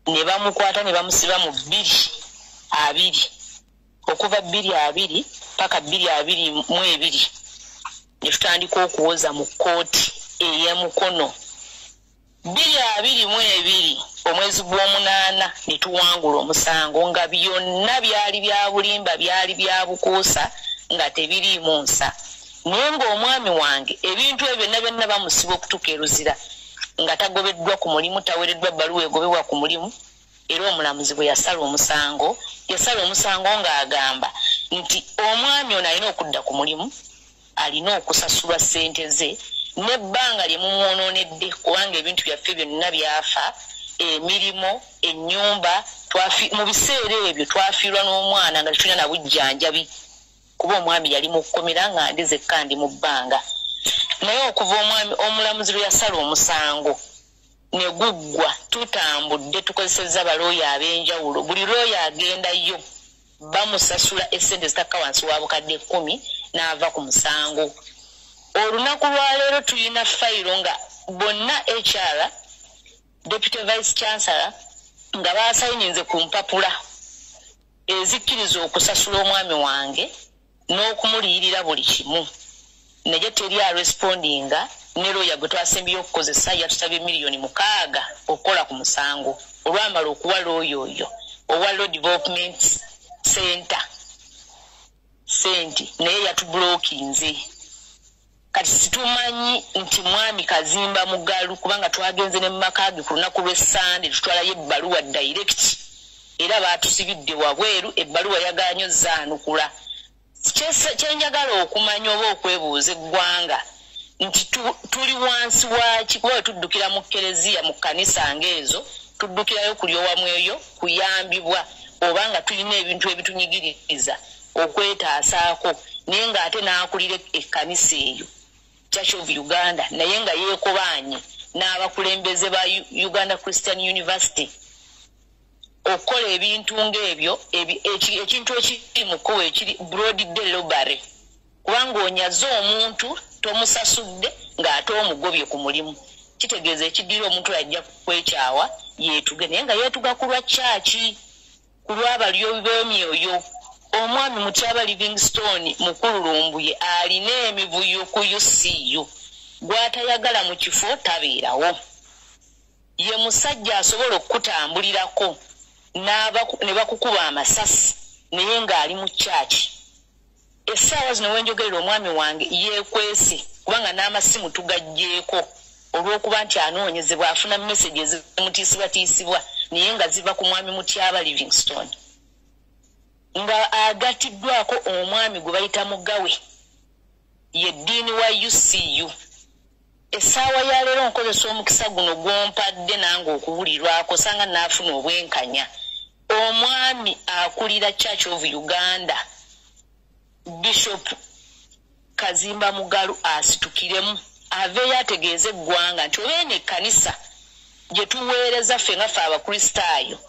[SPEAKER 4] ne bamukwata ne bamusiba mu 2020, okuva 2020 paka 2022, ne tutandika okuwoza mu kkooti ey'Emukono. 2022 omwezi gw'omunaana ne tuwangula omusango, nga byonna byali bya bulimba, byali bya bukuusa, nga tebiriimu nsa. Naye ng'omwami wange ebintu ebyo byonna byonna bamusiba okutuuka e Luzira nga tagobeddwa ku mulimu, taweereddwa bbaluwa egobebwa ku mulimu. Era omulamuzi bwe yasala omusango, yasala omusango ng'agamba nti omwami ono alina okudda ku mulimu, alina okusasulwa ssente ze n'ebbanga lye mumwonoonedde, kubanga ebintu byaffe byonna byafa, emirimu, ennyumba. Mu biseera ebyo twafiirwa n'omwana nga tetulina na bujjanjabi, kuba omwami yali mu kkomera nga ndi zekka ndi mu bbanga. Naye okuva omwami omulamuzi lwe yasala omusango ne guggwa, tutambudde, tukozesezza balooya ab'enjawulo. Buli looya agendayo bamusasula essente zitakka wansi wa 10,000 n'ava ku musango. Olunaku lwaleero tulina fayiro nga bonna HR, deputy vice chancellor, nga basayininze ku mpapula ezikkiriza okusasula omwami wange n'okumuliyirira buli kimu, naye teri arespondinga. Ne looya gwe twasembyeyo okukozesa yatusabye 6 miliyoni okukola ku musango. Olwamala okuwa looya oyo owa Law Development Center sente, naye yatubulookinze. Kati situmanyi nti mwami Kazimba Mugalu, kubanga twagenze ne mumaka ge ku lunaku lw'Essande, tutwalayo ebbaluwa direct, era baatusibidde wabweru, ebbaluwa yagaanyo zaanukula. Kyenjagala okumanya oba okwebuuza eggwanga nti tuli wansi waaki? Kuba we tuddukira mu kereziya, mu kkanisa ng'ezo, tuddukirayo kulyowa mweyo kuyambibwa oba nga tulina ebintu ebitunyigiriza okwetaasaako. Naye ng'ate n'akulira ekkanisa eyo, Church of Uganda, naye nga yeekobaanye n'abakulembeze ba Uganda Christian University okukola ebintu ng'ebyo, ekintu ekiri mu kkubo ekiri broad day robbery, kubanga onyaze omuntu, tomusasudde, ng'ate omugobye ku mulimu. Kitegeeza ekiddira omuntu oyo ajja kwekyawa yeetuge, naye nga yeetuga ku lwa kyaki? Ku lw'abalyobi b'emyoyo. Omwami Mutyaba Livingstone Mukululumbuye alina emivuyo ku UCU, gw'atayagala mu kifo tabeerawo. Ye musajja asobola okukutambulirako ne bakukuba amasasi, naye ng'ali mu kyaki. Essaawa zino wenjogerera, omwami wange yeekwese, kubanga n'amasimu tugaggyeko olw'okuba nti anoonyezebwa, afuna message ezimutiisibwatiisibwa, naye nga ziva ku mwami Mutyaba Livingstone, nga agattiddwako omwami gwe bayita Mugawe, ye ddiini wa UCU. Essaawa ya leero nkozesa omukisa guno gw'ompadde nange okuwulirwako, sanga naafuna obwenkanya. Omwami akulira Church of Uganda, Bishop Kazimba Mugalu, asitukiremu aveeyo ategeeze eggwanga nti oba eno ekkanisa gye tuweereza ffe nga ffe Abakristaayo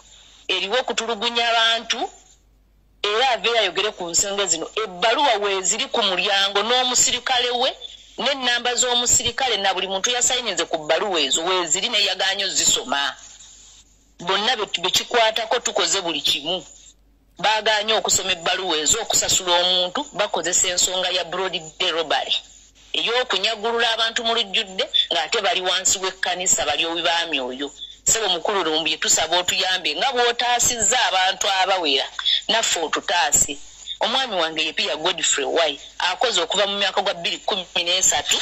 [SPEAKER 4] eriwo okutulugunya abantu, era aveeyo ayogere ku nsonga zino. Ebbaluwa weeziri ku mulyango n'omusirikale we n'ennamba z'omusirikale na buli muntu yasayininze ku bbaluwa ezo weeziri, naye yagaanye ozisoma. Bonna bekikwatako tukoze buli kimu, baagaanye okusoma ebbaluwa ezo. Okusasula omuntu bakozesa ensonga ya broad day robbery, ey'okunyagulula abantu mu lujjudde, ng'ate bali wansi w'ekkanisa, balyowi ba myoyo. Ssebo Mukulu Lumbuye, tusaba otuyambe nga bw'otaasizza abantu abawera, naffe otutaase. Omwami wange ye Pia Godfrey Wai, akoze okuva mu myaka gwa 2013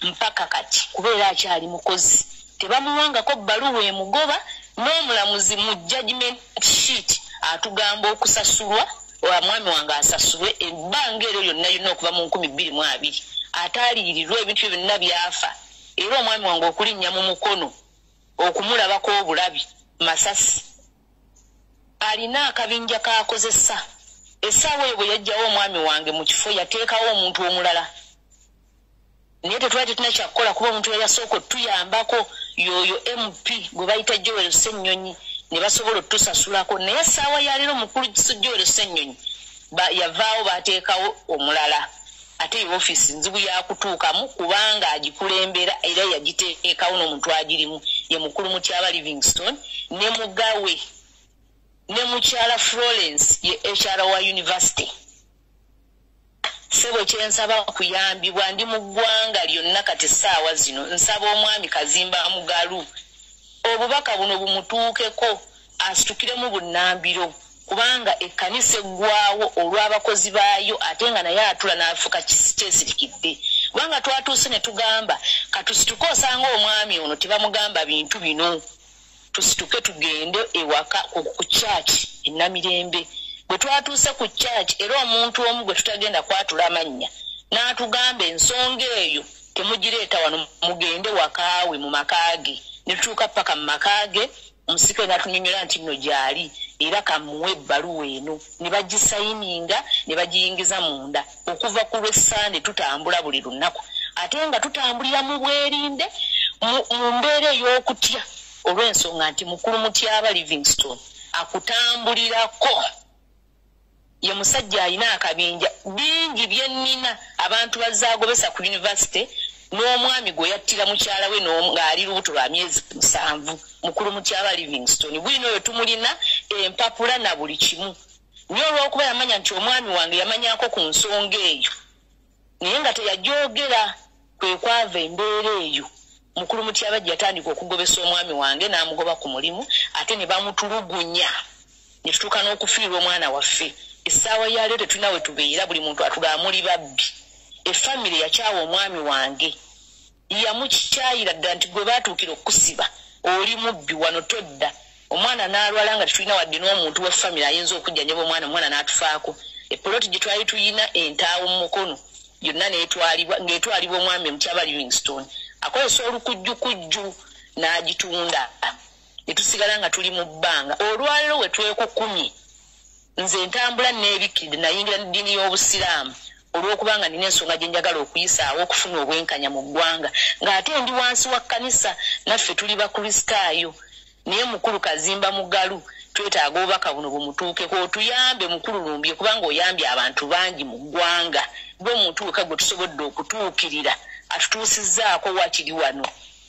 [SPEAKER 4] mpaka kati, kubeera akyali mukozi, tebamuwangako bbaluwa emugoba. N'omulamuzi mu judgment sheet atugamba okusasulwa, omwami wange asasulwe ebbanga eryo lyonna lyonna okuva mu 2020, ate aliyirirwa ebintu bye byonna byafa. Era omwami wange okulinnya mu Mukono okumulabako obulabi masasi, alina akabinja k'akozesa. Essaawa eyo bwe yajjawo omwami wange mu kifo, yateekawo omuntu omulala, naye tetwali tetulina kyakukola, kuba omuntu yeyasooka otuyambako yoyo MP gwe bayita Joel Ssennyonyi, ne basobola otusasulako. Naye essaawa ya leero mukulu Joel Ssennyonyi yavaawo, bateekawo omulala. Ate eyo ofiisi nzibu yakutuukamu kubanga agikulembera era yagiteekawo n'omuntu agirimu ye mukulu Mutyaba Livingstone ne Mugawe ne mukyala Florence ye HR wa university. Ssebo kyensaba kuyambibwa, ndi mu ggwanga lyonna kati essaawa zino, nsaba omwami Kazimba Mugalu obubaka buno bumutuukeko, asitukiremu bunnambiro, kubanga ekkanisa eggwawo olw'abakozi baayo ate nga naye atula n'afuuka kyesirikidde. Kubanga twatuuse ne tugamba katusituke, osanga omwami ono tebamugamba bintu bino, tusituke tugende ewaka ku church e Namirembe. Bwe twatuuse ku church era omuntu omu gwe tutagenda kwatula amannya n'atugamba ensonga eyo temugireeta wano, mugende wakaawe mu maka ge. Ne tutuuka paka mu maka ge, omusika n'atunyonnyola nti nno gy'ali era kamuwe ebbaluwa eno, ne bagisayininga ne bagiyingiza munda. Okuva ku lw'Essande tutambula buli lunaku, ate nga tutambulira mu bwerinde mu mbeera ey'okutya olw'ensonga nti mukulu Mutyaba Livingstone akutambulirako. Ye musajja alina akabinja bingi bye nnina, abantu bazzaagobesa ku university n'omwami gwe yattira mukyala we ng'ali lubuto lwa myezi 7. Mukulu Mutyaba Livingstone bwino oyo tumulina empapula na buli kimu. Naye olw'okuba yamanya nti omwami wange yamanyako ku nsonga eyo naye nga teyajogera, kwe kwava embeera eyo. Mukulu Mutyaba yatandika okugobesa omwami wange n'amugoba ku mulimu, ate ne bamutulugunya ne tutuuka n'okufiirwa omwana waffe. Essaawa ya leero tetulina we tubeera, buli muntu atugamba muli babbi. Efamire yakyawa omwami wange, yamukyayira ddala nti gwe baatuukira okukusiba oli mubbi wano todda. Omwana n'alwala nga tetulina wadde n'omuntu wa famire ayinza okujjanjaba omwana, omwana n'atufaako. Epoloti gye twali tuyina entaawo mu mukono yonna n'etwalibwa, ng'etwalibwa omwami Mutyaba Livingstone akozesa olukujjukujju n'agitunda, ne tusigala nga tuli mu bbanga. Olwaleero we twekukumye, nze ntambula neebikkiridde, nayingira n'eddiini y'Obusiraamu olw'okubanga nina ensonga gye njagala okuyisaawo okufuna obwenkanya mu ggwanga, ng'ate ndi wansi wa kkanisa, naffe tuli Bakristaayo. Naye mukulu Kazimba Mugalu twetaaga obubaka buno bumutuukeko, otuyambe mukulu Lumbye, kubanga oyambye abantu bangi mu ggwanga. Gwe omuntu wekka gwe tusobodde okutuukirira atutuusizzaako wakiri wano,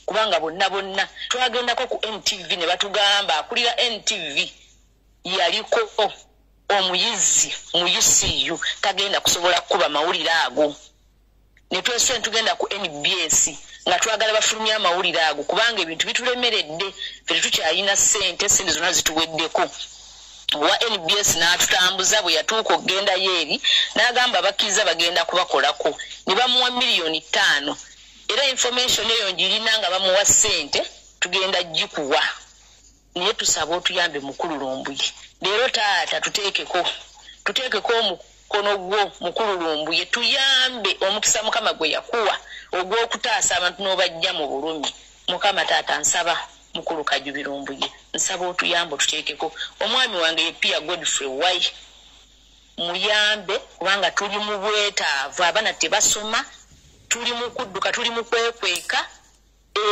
[SPEAKER 4] kubanga bonna bonna twagendako ku NTV ne batugamba akulira NTV yaliko omuyizi mu UCU tagenda kusobola kukuba mawulire ago. Ne tweswe tugenda ku NBS nga twagala bafulumye amawulire ago, kubanga ebintu bitulemeredde, ffe tetukyalina ssente, ssente zonna zituweddeko. Owa NBS n'atutambuza, bwe yatuuka okugendayo eri n'agamba abakkiriza bagenda kubakolako, ne bamuwa 5 miliyoni. Era information eyo ngirina nga bamuwa ssente, tugenda gikuwa. Naye tusaba otuyambe mukulu Lumbuye. Leero taata tuteekeko omukono gwo mukulu Lumbuye, tuyambe omukisa Mukama gwe yakuwa ogw'okutaasa abantu n'obajja mu bulumi. Mukama taata nsaba mukulu Kajubi Lumbuye, nsaba otuyambe otuteekeko. Omwami wange ye Pia Godfrey Wai, muyambe kubanga tuli mu bwetaavu, abaana tebasoma, tuli mu kudduka, tuli mu kwekweka.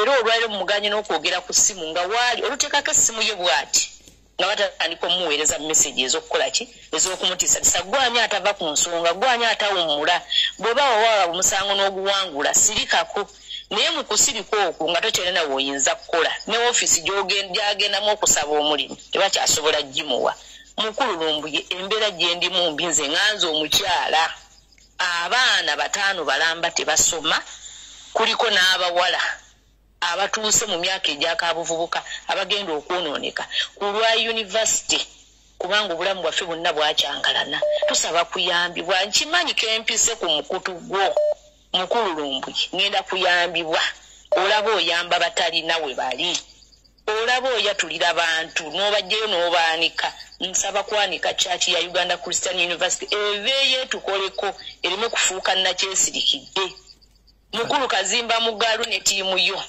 [SPEAKER 4] Era olwaleero muganye n'okwogera ku ssimu nga waali oluteekako essimu ye bw'ati nga batandika omuweereza message ez'okukola ki, ez'okumutiisatiisa. Gwani atava ku nsonga, gwani atawummula, bw'oba wawaaba omusango n'oguwangula sirikako. Naye mu kusirika okwo nga tokyalina w'oyinza kukola, ne ofiisi gy'agendamu okusaba omulimu tebakyasobola gimuwa. Mukulu Lumbuye, embeera gye ndimu mbi, nze nganze omukyala, abaana 5 balamba tebasoma, kuliko n'abawala abatuuse mu myaka egy'akabuvubuka abagenda okwonooneka ku lwa university, kubanga obulamu bwaffe bwonna bwakyankalana. Tusaba kuyambibwa. Nkimanyi kempise ku mukutu gwo mukulu Lumbuye, ngenda kuyambibwa. Olaba oyamba batalina we bali, olaba oyatulira bantu n'obajjayo n'obaanika. Nsaba kwanika church ya Uganda Christian University eveeyo etukoleko, ereme kufuuka nnakyesirikidde. Mukulu Kazimba Mugalu ne ttiimu yo.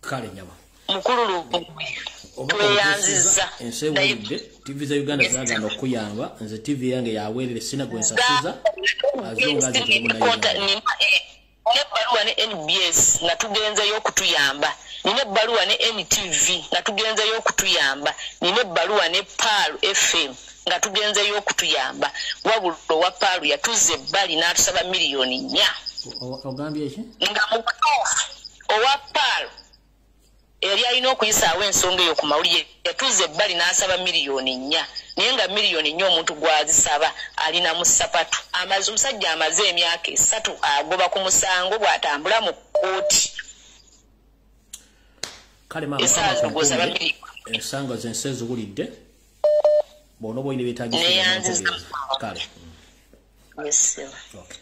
[SPEAKER 2] Kale nyama
[SPEAKER 4] mukulu Lumbuye, tweyanzizza.
[SPEAKER 2] Ensi ewulidde, TV za Uganda zaagaana okuyamba, nze TV yange yaweerere sina gwe nsasuza, azonga nze teri munnayuganda.
[SPEAKER 4] Nina ebbaluwa ne NBS nga tugenzeyo okutuyamba, nina ebbaluwa ne NTV nga tugenzeyo okutuyamba, nina ebbaluwa ne Pearl FM nga tugenzeyo okutuyamba. Wabula owa Paalu yatuzza ebbali n'atusaba miliyoni 4.
[SPEAKER 2] Ogambye ki?
[SPEAKER 4] Nga mu butuufu owa Paalu eyali alina okuyisaawo ensonga eyo ku mawulire yatuzza ebbali n'asaba miliyoni 4, naye nga miliyoni 4 omuntu gw'azisaba alina mu ssapatu. Amaze omusajja amaze emyaka 3 agoba ku musango bw'atambula mu kkooti.
[SPEAKER 2] Kale maama, ensonga zensi eziwulidde bw'onooba olina ebyetaagisa. Kale.
[SPEAKER 4] Yes.
[SPEAKER 2] Okay.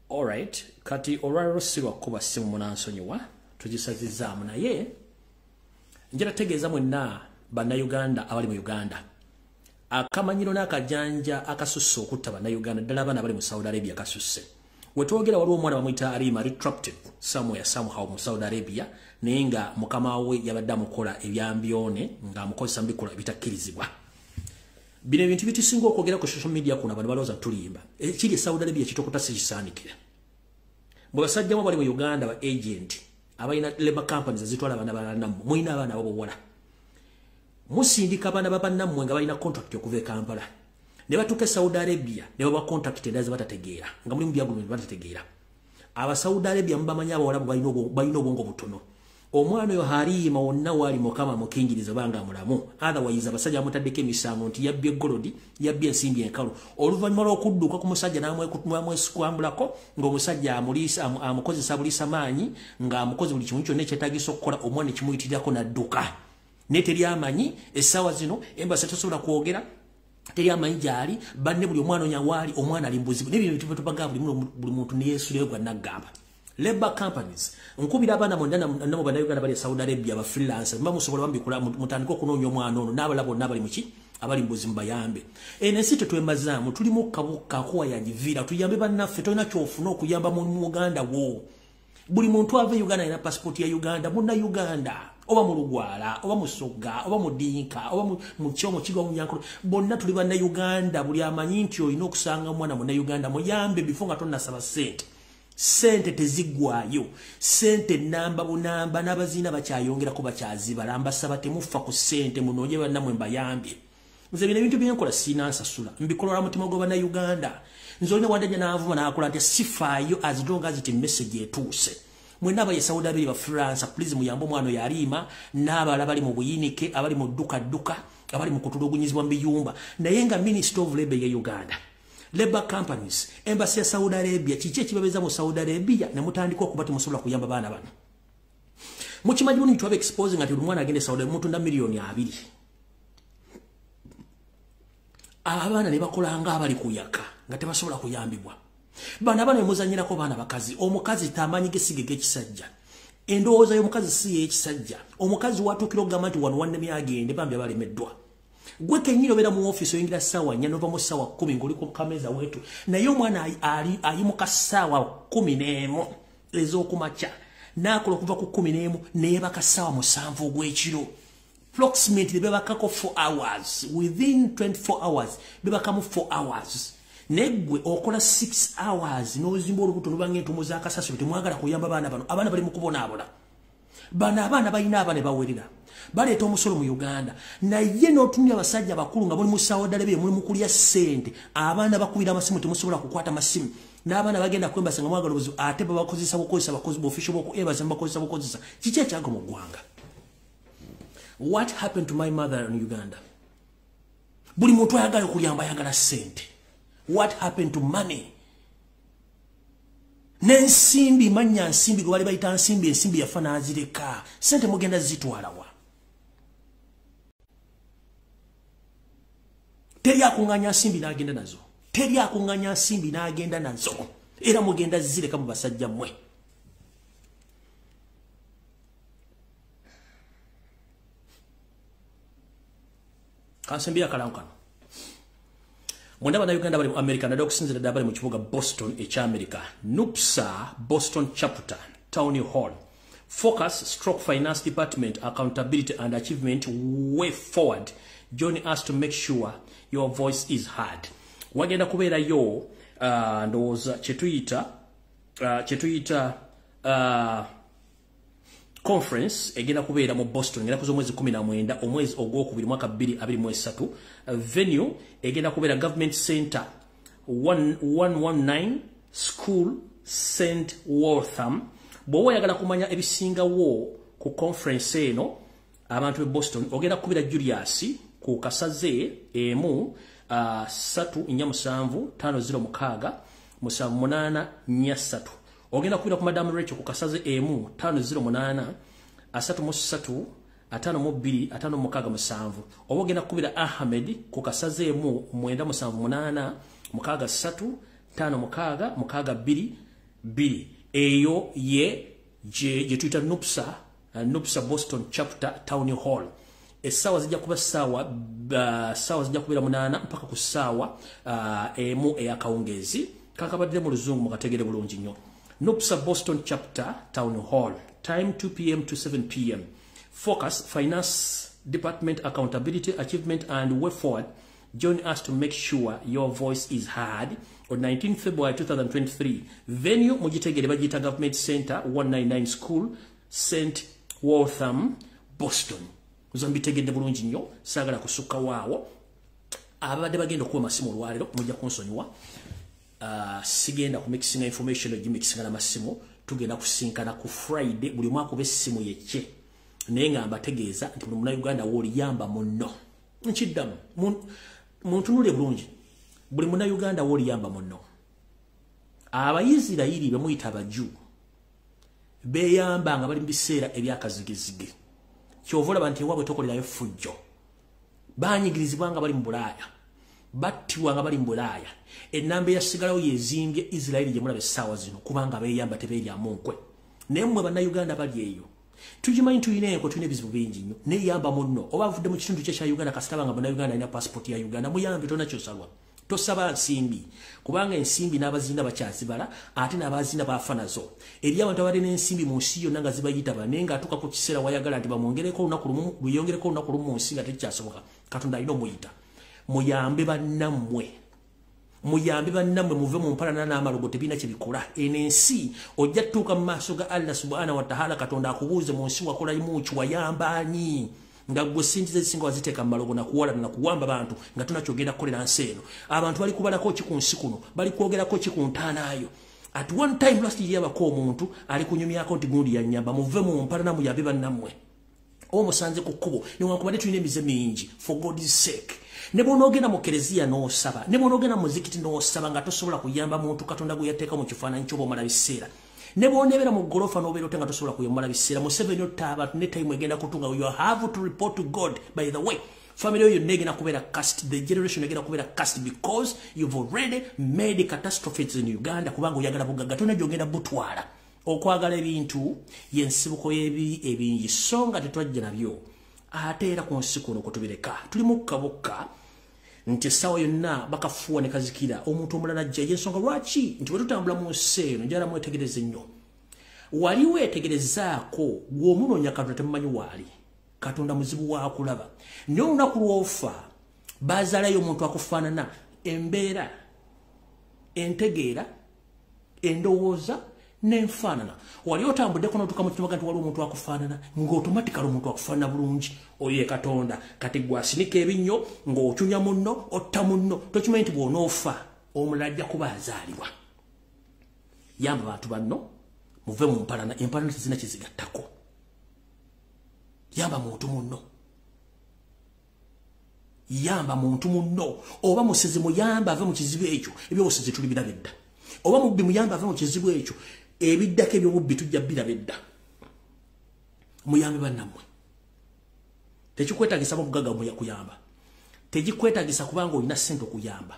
[SPEAKER 2] All right. Kati olwaleero si lwa kkuba ssimu, munansonyiwa, tugisazizzaamu, naye njala tegeeza mwenna Bannayuganda abali mu Uganda akamanyiro n'akajanja akasusse okutta Bannayuganda, ddala abaana abali mu Saudi Arabia kasusse. Wetwogera waliwo omwana bamuyita Arima, retracted somewhere somehow mu Saudi Arabia, naye nga mukama we yabadde amukola ebyambyone ng'amukozesa mu bikolwa ebitakkirizibwa. Bino ebintu bitusinga okwogera ku social media kuno abantu balowooza tulimba. Ekiri e Saudi Arabia kitokota sikisaanikira. Bwe basajjamu abali mu Uganda ba agent abalina labor companies ezitwala abaana bannammwe, mulina abaana ab'obuwala, musindika abaana babannammwe nga balina contract okuva e Kampala ne batuuka e Saudi Arabia ne baba contract endala ze batategeera, nga mulimu byagulumi batategeera. Aba Saudi Arabia mubamanyi, abawalabu balina obwongo butono. Omwana oyo Harima wonna waali Mukama mukingiriza banga mulamu, otherwise abasajja bamutaddeko emisango nti yabbye golodi, yabbye ensimbi enkalu, oluvannyuma lw'okudduka ku musajja n'amwesikwambulako ng'omusajja amuliisa, amukozesa buliisa maanyi, ng'amukoze buli kimu kyonna ekyetaagisa okukola, omwana ekimuyitirirako n'adduka. Naye teri amanyi essaawa zino, embassy tosobola kwogera, teri amanyi gy'ali, banne buli omwana onya waali, omwana ali mu buzibu. Naye bino tubaga buli muntu neyeesuleyo gwa naggamba. Labor companies, nkubira abaana mwonna namwe Bannayuganda bali e Saudi Arabia ba freelancer, muba musobola bambikula mutandike okunoonya omwana ono n'abalala bonna abali muki abali mu buzibu bayambe. Eno ensi tetwemazaamu, tulimu kabuka akuwa yagiviira, tuyambe bannaffe. Tolina ky'ofuna okuyamba mu Muganda wo. Buli muntu ava e Uganda alina passport ya Uganda, munna Uganda, oba mu Lugwala, oba mu Soga, oba mu Dinka, oba mu Kyomo, Kigo, mu Nyankole, bonna tuli banna Uganda. Buli amanyi nti olina okusanga omwana munna Uganda muyambe bifo nga tonnasaba ssente. Ssente teziggwayo, ssente namba bunamba, n'abaziina bakyayongerako bakyazibala. Mbasaba temufa ku ssente, munoonye bannammwe mbayambye. Nze bino ebintu byenkola siina nsasula, mbikola lwa mutima gwa Bannayuganda. Nze olina wandajja n'anvuma n'akola nti sifaayo, as long as it message etuuse. Mwenna abaye Saudi Arabia ba France, please muyambe omwana oyo Arima n'abalala bali mu buyinike, abali mu dduka dduka, abali mu kutulugunyizibwa mu biyumba. Naye nga Minister of Labor ye Uganda, labor companies, embassy ya Saudi Arabia, kiki ekibabeza mu Saudi Arabia ne mutandika okuba temusobola kuyamba baana bano? Mukimanyi bulungi twaba exposing ati buli mwana agenda e Saudi mutunda miliyoni 2. Abaana ne bakola nga abali kuyaka nga tebasobola kuyambibwa. Bano abaana bemuzanyirako baana bakazi, omukazi tamanyi gesige g'ekisajja, endowooza y'omukazi si y'ekisajja. Omukazi watuukira okugamba nti wano wannemye agende, bambi abalemeddwa. Gwe kennyini obeera mu ofiisi, oyingira ssaawa 4 nova mu ssaawa 10 ng'oli ku kameeza wetu, naye omwana ayimuka ssaawa 11 ez'okumakya n'akola okuva ku 11 neyeebaka ssaawa 7 ogw'ekiro. Approximately bebakako 4 hours within 24 hours, bebakamu 4 hours. Neggwe okola 6 hours n'ozimba olubuto lubanga entumo z'akasasiro. Temwagala kuyamba baana bano, abaana bali mu kubonaabona. Bano abaana balina abaana bawerera, baleeta omusolo mu Uganda, naye n'otumya abasajja bakulu nga muli mu Saudi Arabia muli mu kulya ssente, abaana bakubira amasimu temusobola kukwata masimu, n'abaana bagenda kwembasa nga mwagala obuzibu, ate babakozesa bukozesa, bakozi b'official b'oku embassy bakozesa bukozesa. Kiki ekyaga mu ggwanga? What happened to my mother in Uganda? Buli muntu ayagala okuyamba ayagala ssente. What happened to money? N'ensimbi, manya nsimbi gwe bali bayita nsimbi, ensimbi yafa n'azireka. Ssente mugenda zitwalawa? Teri akuŋŋaanya nsimbi n'agenda nazo, teri akuŋŋaanya nsimbi n'agenda nazo, era mugenda zireka mu basajja mmwe. Kansembye akalango kano. Mwenda Bannayuganda bali mu America, naddala okusinziira ddala bali mu kibuga Boston ekya America, NUPSA Boston Chapter Town Hall, focus stroke finance department accountability and achievement way forward. Join us to make sure your voice is heard. Wagenda kubeerayo ndowooza kyetuyita Conference egenda kubeera mu Boston ngenda kuzo mwezi 19 omwezi ogwokubiri mwaka 2023. Venue egenda kubeera Government Center 119 School St Waltham. Bw'oba oyagala kumanya ebisingawo ku conference eno, abantu be Boston, ogenda kukubira Julius ku kasaze emu 347 506 7843. Ogenda kukubira ku Madam Rachel ku kasaze emu 508 33 52 567. Oba ogenda kukubira Ahmed ku kasaze emu 978 63 56 62 2. Eyo ye je tuyita NUPSA, NUPSA Boston Chapter Town Hall. Essaawa zijja kuba saawa zijja kubeera 8 mpaka ku ssaawa 1 ey'akawungeezi. Kakabadde mu Luzungu mukategere bulungi nnyo. NUPSA Boston Chapter Town Hall, time 2 p.m. to 7 p.m. Focus: Finance Department accountability, achievement and way forward. Join us to make sure your voice is heard on 19 February 2023. Venue mugitegere, bagiyita Government Center 199 School St Waltham, Boston. Nze mbitegedde bulungi nnyo, saagala kusukka waawo. Ababadde bagenda okuwa amasimu olwaleero mujja kunsonyiwa. Sigenda kumixinga information ogimixinga n'amasimu. Tugenda kusinkana ku Friday, buli omu akuba essimu yekye. Naye nga mbategeeza nti buli Munnayuganda wooli, yamba munno. Nkiddamu, muntunule bulungi, buli Munnayuganda wooli, yamba munno. Abayisirayiri bemuyita Abaju beeyamba nga bali mu biseera ebyakazigizigi. Kyova olaba nti ewaabwe tokolerayo ffujjo. Banyigirizibwa nga bali mu Bulaaya, battibwa nga bali mu Bulaaya. Ennamba eyasigalawo yezimbye Isirayiri gye mulaba essaawa zino, kubanga beeyamba, tebeeryamu nkwe. Naye mmwe Bannayuganda bali eyo, tugimanyi tulina enko, tulina ebizibu bingi nnyo, naye yamba munno. Oba avudde mu kitundu kye kya Uganda, kasitaba nga Munnayuganda alina passport ya Uganda, muyambe. Tona kyosalwa, tosaba nsimbi, kubanga ensimbi n'abazinda bakyazibala, ate n'abazinda bafa nazo. Eri abantu abadde n'ensimbi mu nsi yonna nga zibayitaba, naye ng'atuuka ku kiseera wayagala nti bamwongereko olunaku lumu, luyongereko olunaku lumu mu nsi, nga tekikyasoboka. Katonda alina omuyita. Muyambe bannammwe, muyambe bannammwe, muve mu mpalana n'amalogo, tebirina kye bikola. Eno ensi ojja tutuuka mu maaso ga Allah subhanahu wa taala, Katonda akubuuze mu nsi wakolamu ki, wayamba ani, nga gwe sente ezisinga waziteeka mu malogo nakuwalana nakuwamba bantu, nga tonakyogenda kukolera nsi eno. Abantu bali kubalako ki ku nsi kuno? Bali kwogerako ki ku ntaanaayo? At one time last year bako omuntu ali kunyumyako nti gundi yanyamba. Muve mu mpalana, muyambe bannammwe. Omusanze ku kkubo, newankubadde tulina emize mingi, for God's sake, ne bw'onoogenda mu kereziya n'osaba, ne bw'onoogenda mu muzikiti n'osaba, nga tosobola kuyamba muntu Katonda gwe yateeka mu kifaananyi ky'oba omala biseera. Ne bw'oneebeera mu ggolofa n'obeera ote nga tosobola kuyomala biseera. Museveni otta abantu, ne time egenda kutunga, you have to report to God. By the way, family yo yonna egenda kubeera cursed, the generation egenda kubeera cursed, because you've already made catastrophes in Uganda, kubanga oyagala bugagga, tolina gy'ogenda butwala. Okwagala ebintu yensibuko y'ebibi ebingi, so nga tetwajja nabyo, ate era ku nsi kuno kutubireka tuli mukka bukka, nti essaawa yonna bakafuuwa ne kazikira, omuntu omulala ajja. Yensonga lwaki nti bwe tutambula mu nsi eno, njala mwetegereze nnyo. Wali weetegerezaako gw'omunoonya Katonda, temumanyi waali? Katonda muzibu wakulaba, naye olunaku lw'ofa bazaalayo omuntu akufaanana embeera, entegeera, endowooza n'enfaanana. Wali otambuddeko n'otuuka mu kimaga nti waliwo omuntu akufaanana, ng'automatically omuntu akufaanana bulungi, oyo ye Katonda. Kati gwe asinika ebinnyo ng'ocunya munno, otta munno, tokimanyi nti bw'onoofa omulala ajja kuba azaalibwa? Yamba bantu banno, muve mu mpalana. Empalana tezina kyezigattako. Yamba muntu munno, yamba muntu munno. Oba musezi, muyamba ave mu kizibu ekyo, ebyobusizi tuli biraba edda. Oba mubbi, muyamba ave mu kizibu ekyo, ebiddako ebyobubbi tujja biraba edda. Muyambe bannammwe. Tekikwetagisa mubugagga kuyamba, tekikwetagisa kubanga olina ssente okuyamba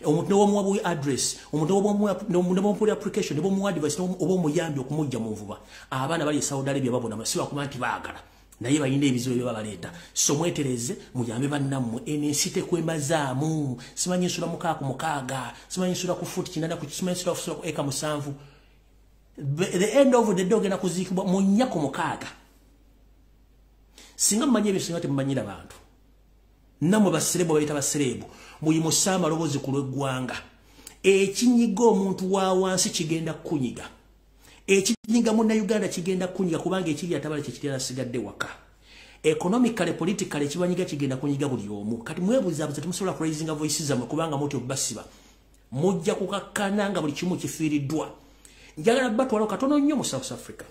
[SPEAKER 2] omuntu. Newomuwa buwi address omuntu, newomuwa application, newomuwa advice, oba omuyambi okumujja mu nvuba. Abaana bali e Saudi Arabia babona, si bakuba nti baagala, naye balina ebizibu ebyo babaleeta. So mwetereze, muyambe bannammwe. Eno ensi tekwemazaamu. Simanyi nsula 66, simanyi nsula ku futi 8, simanyi nsula ku eka 7. The end of the day ogenda kuziikibwa mu 4 ku 6. Singa mumanyi ebyo, singa temumanyira bantu. Nammwe baserebu, bayita baserebu, muyimuse amaloboozi ku lw'eggwanga. Ekinyiga omuntu wa wansi kigenda kukunyiga. Ekinyiga munnayuganda kigenda kunyiga kubanga ekiri atabala kye kiri asigadde waka. Economically, politically, kibanyiga kigenda kunyiga buli omu. Kati mwebuzabuza temusobola kuraisinga voices zammwe kubanga mutyo basiba. Mujja kukakkana nga buli kimu kifiiriddwa. Njagala batwala katono nnyo mu South Africa.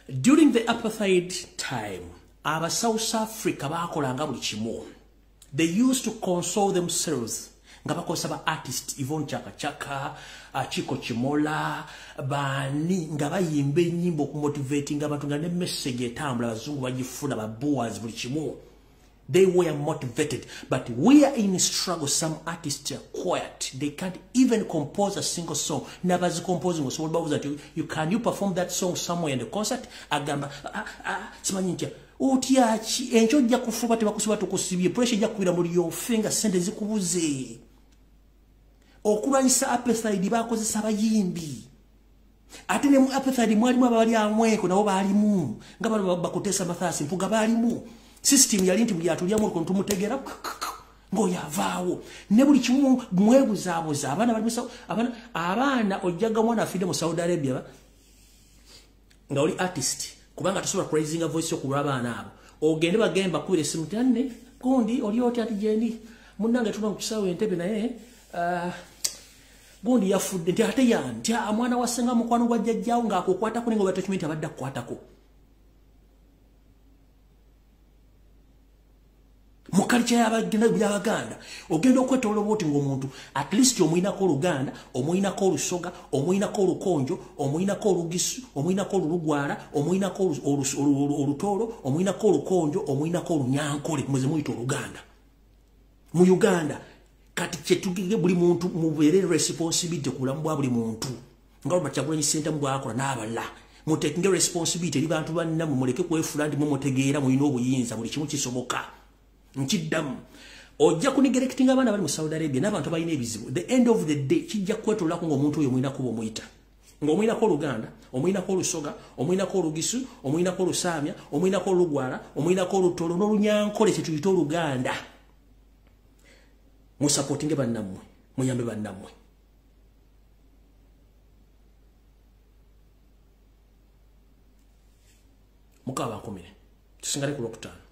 [SPEAKER 2] During the apartheid time, aba South Africa baakolanga buli kimu. They used to console themselves nga bakozesa ba artist Yvonne Chaka Chaka, Chiko Chimola, bani nga bayimba ennyimba okumotivatinga abantu nga ne message etambula abazungu bagifuna ba Boers buli kimu. They were motivated, but we are in struggle. Some artists are quiet. They can't even compose a single song. Nabazi composing so that you can you perform that song somewhere in the concert? Agamba simanyi ntya otya ki enkyo ojja kufuba tebakusiba tukusibye pressure ejja kubira muri your finger sente zikubuze. Okulwanyisa apartheid bakozesa abayimbi. Ate ne mu apartheid mwalimu abali amweko nabo baalimu nga bano bakutesa Mathasi Mpuga baalimu. System yali nti buli atulyamu olukono tumutegeera ng'oyo avaawo ne buli kimu mwebuzaabuza. Abaana bali abaana ojjaga mwana afidde mu Saudi Arabia nga oli artist kubanga tosobola kuraisinga voice okulwa abaana abo ogende bagende bakubira essimu nti anne gundi oli otya ati gyendi munnange tuna mu kisaawe Entebbe naye gundi yafudde nti ate yani nti omwana wa ssenga mukwano gwa jjajjaawo ng'akukwatako naye nga oba tokimanyi nti abadde akukwatako. Mu culture y'Abaganda ogenda okwetoloola bw'oti ng'omuntu at least omuyinako Oluganda, omuyinako Olusoga, omuyinako Olukonjo, omuyinako Olugisu, omuyinako Olulugwala, omuyinako Olutoolo, omuyinako Olukonjo, omuyinako Olunyankole, mweze muyita Oluganda mu Uganda. Kati kyetugige buli muntu mubeere responsibility ku bulamu bwa buli muntu nga Robert Kyagulanyi Ssentamu bw'akola n'abalala. Mutekinge responsibility eri bantu bannammwe, muleke kwefuula nti mumutegeera mulina obuyinza, buli kimu kisoboka. Nkiddamu ojja kunigerekitinga abaana bali mu Saudi Arabia n'abantu abalina ebizibu. The end of the day kijja kwetololako ng'omuntu oyo omuyinako bw'omuyita ng'omuyinako Oluganda, omuyinako Olusoga, omuyinako Olugisu, omuyinako Olusaamya, omuyinako Olugwala, omuyinako Olutoolo n'Olunyankole kye tuyita Oluganda. Musapootinge bannammwe, muyambe bannammwe. Mukama abakumire. Tusingane ku Lwokutaano.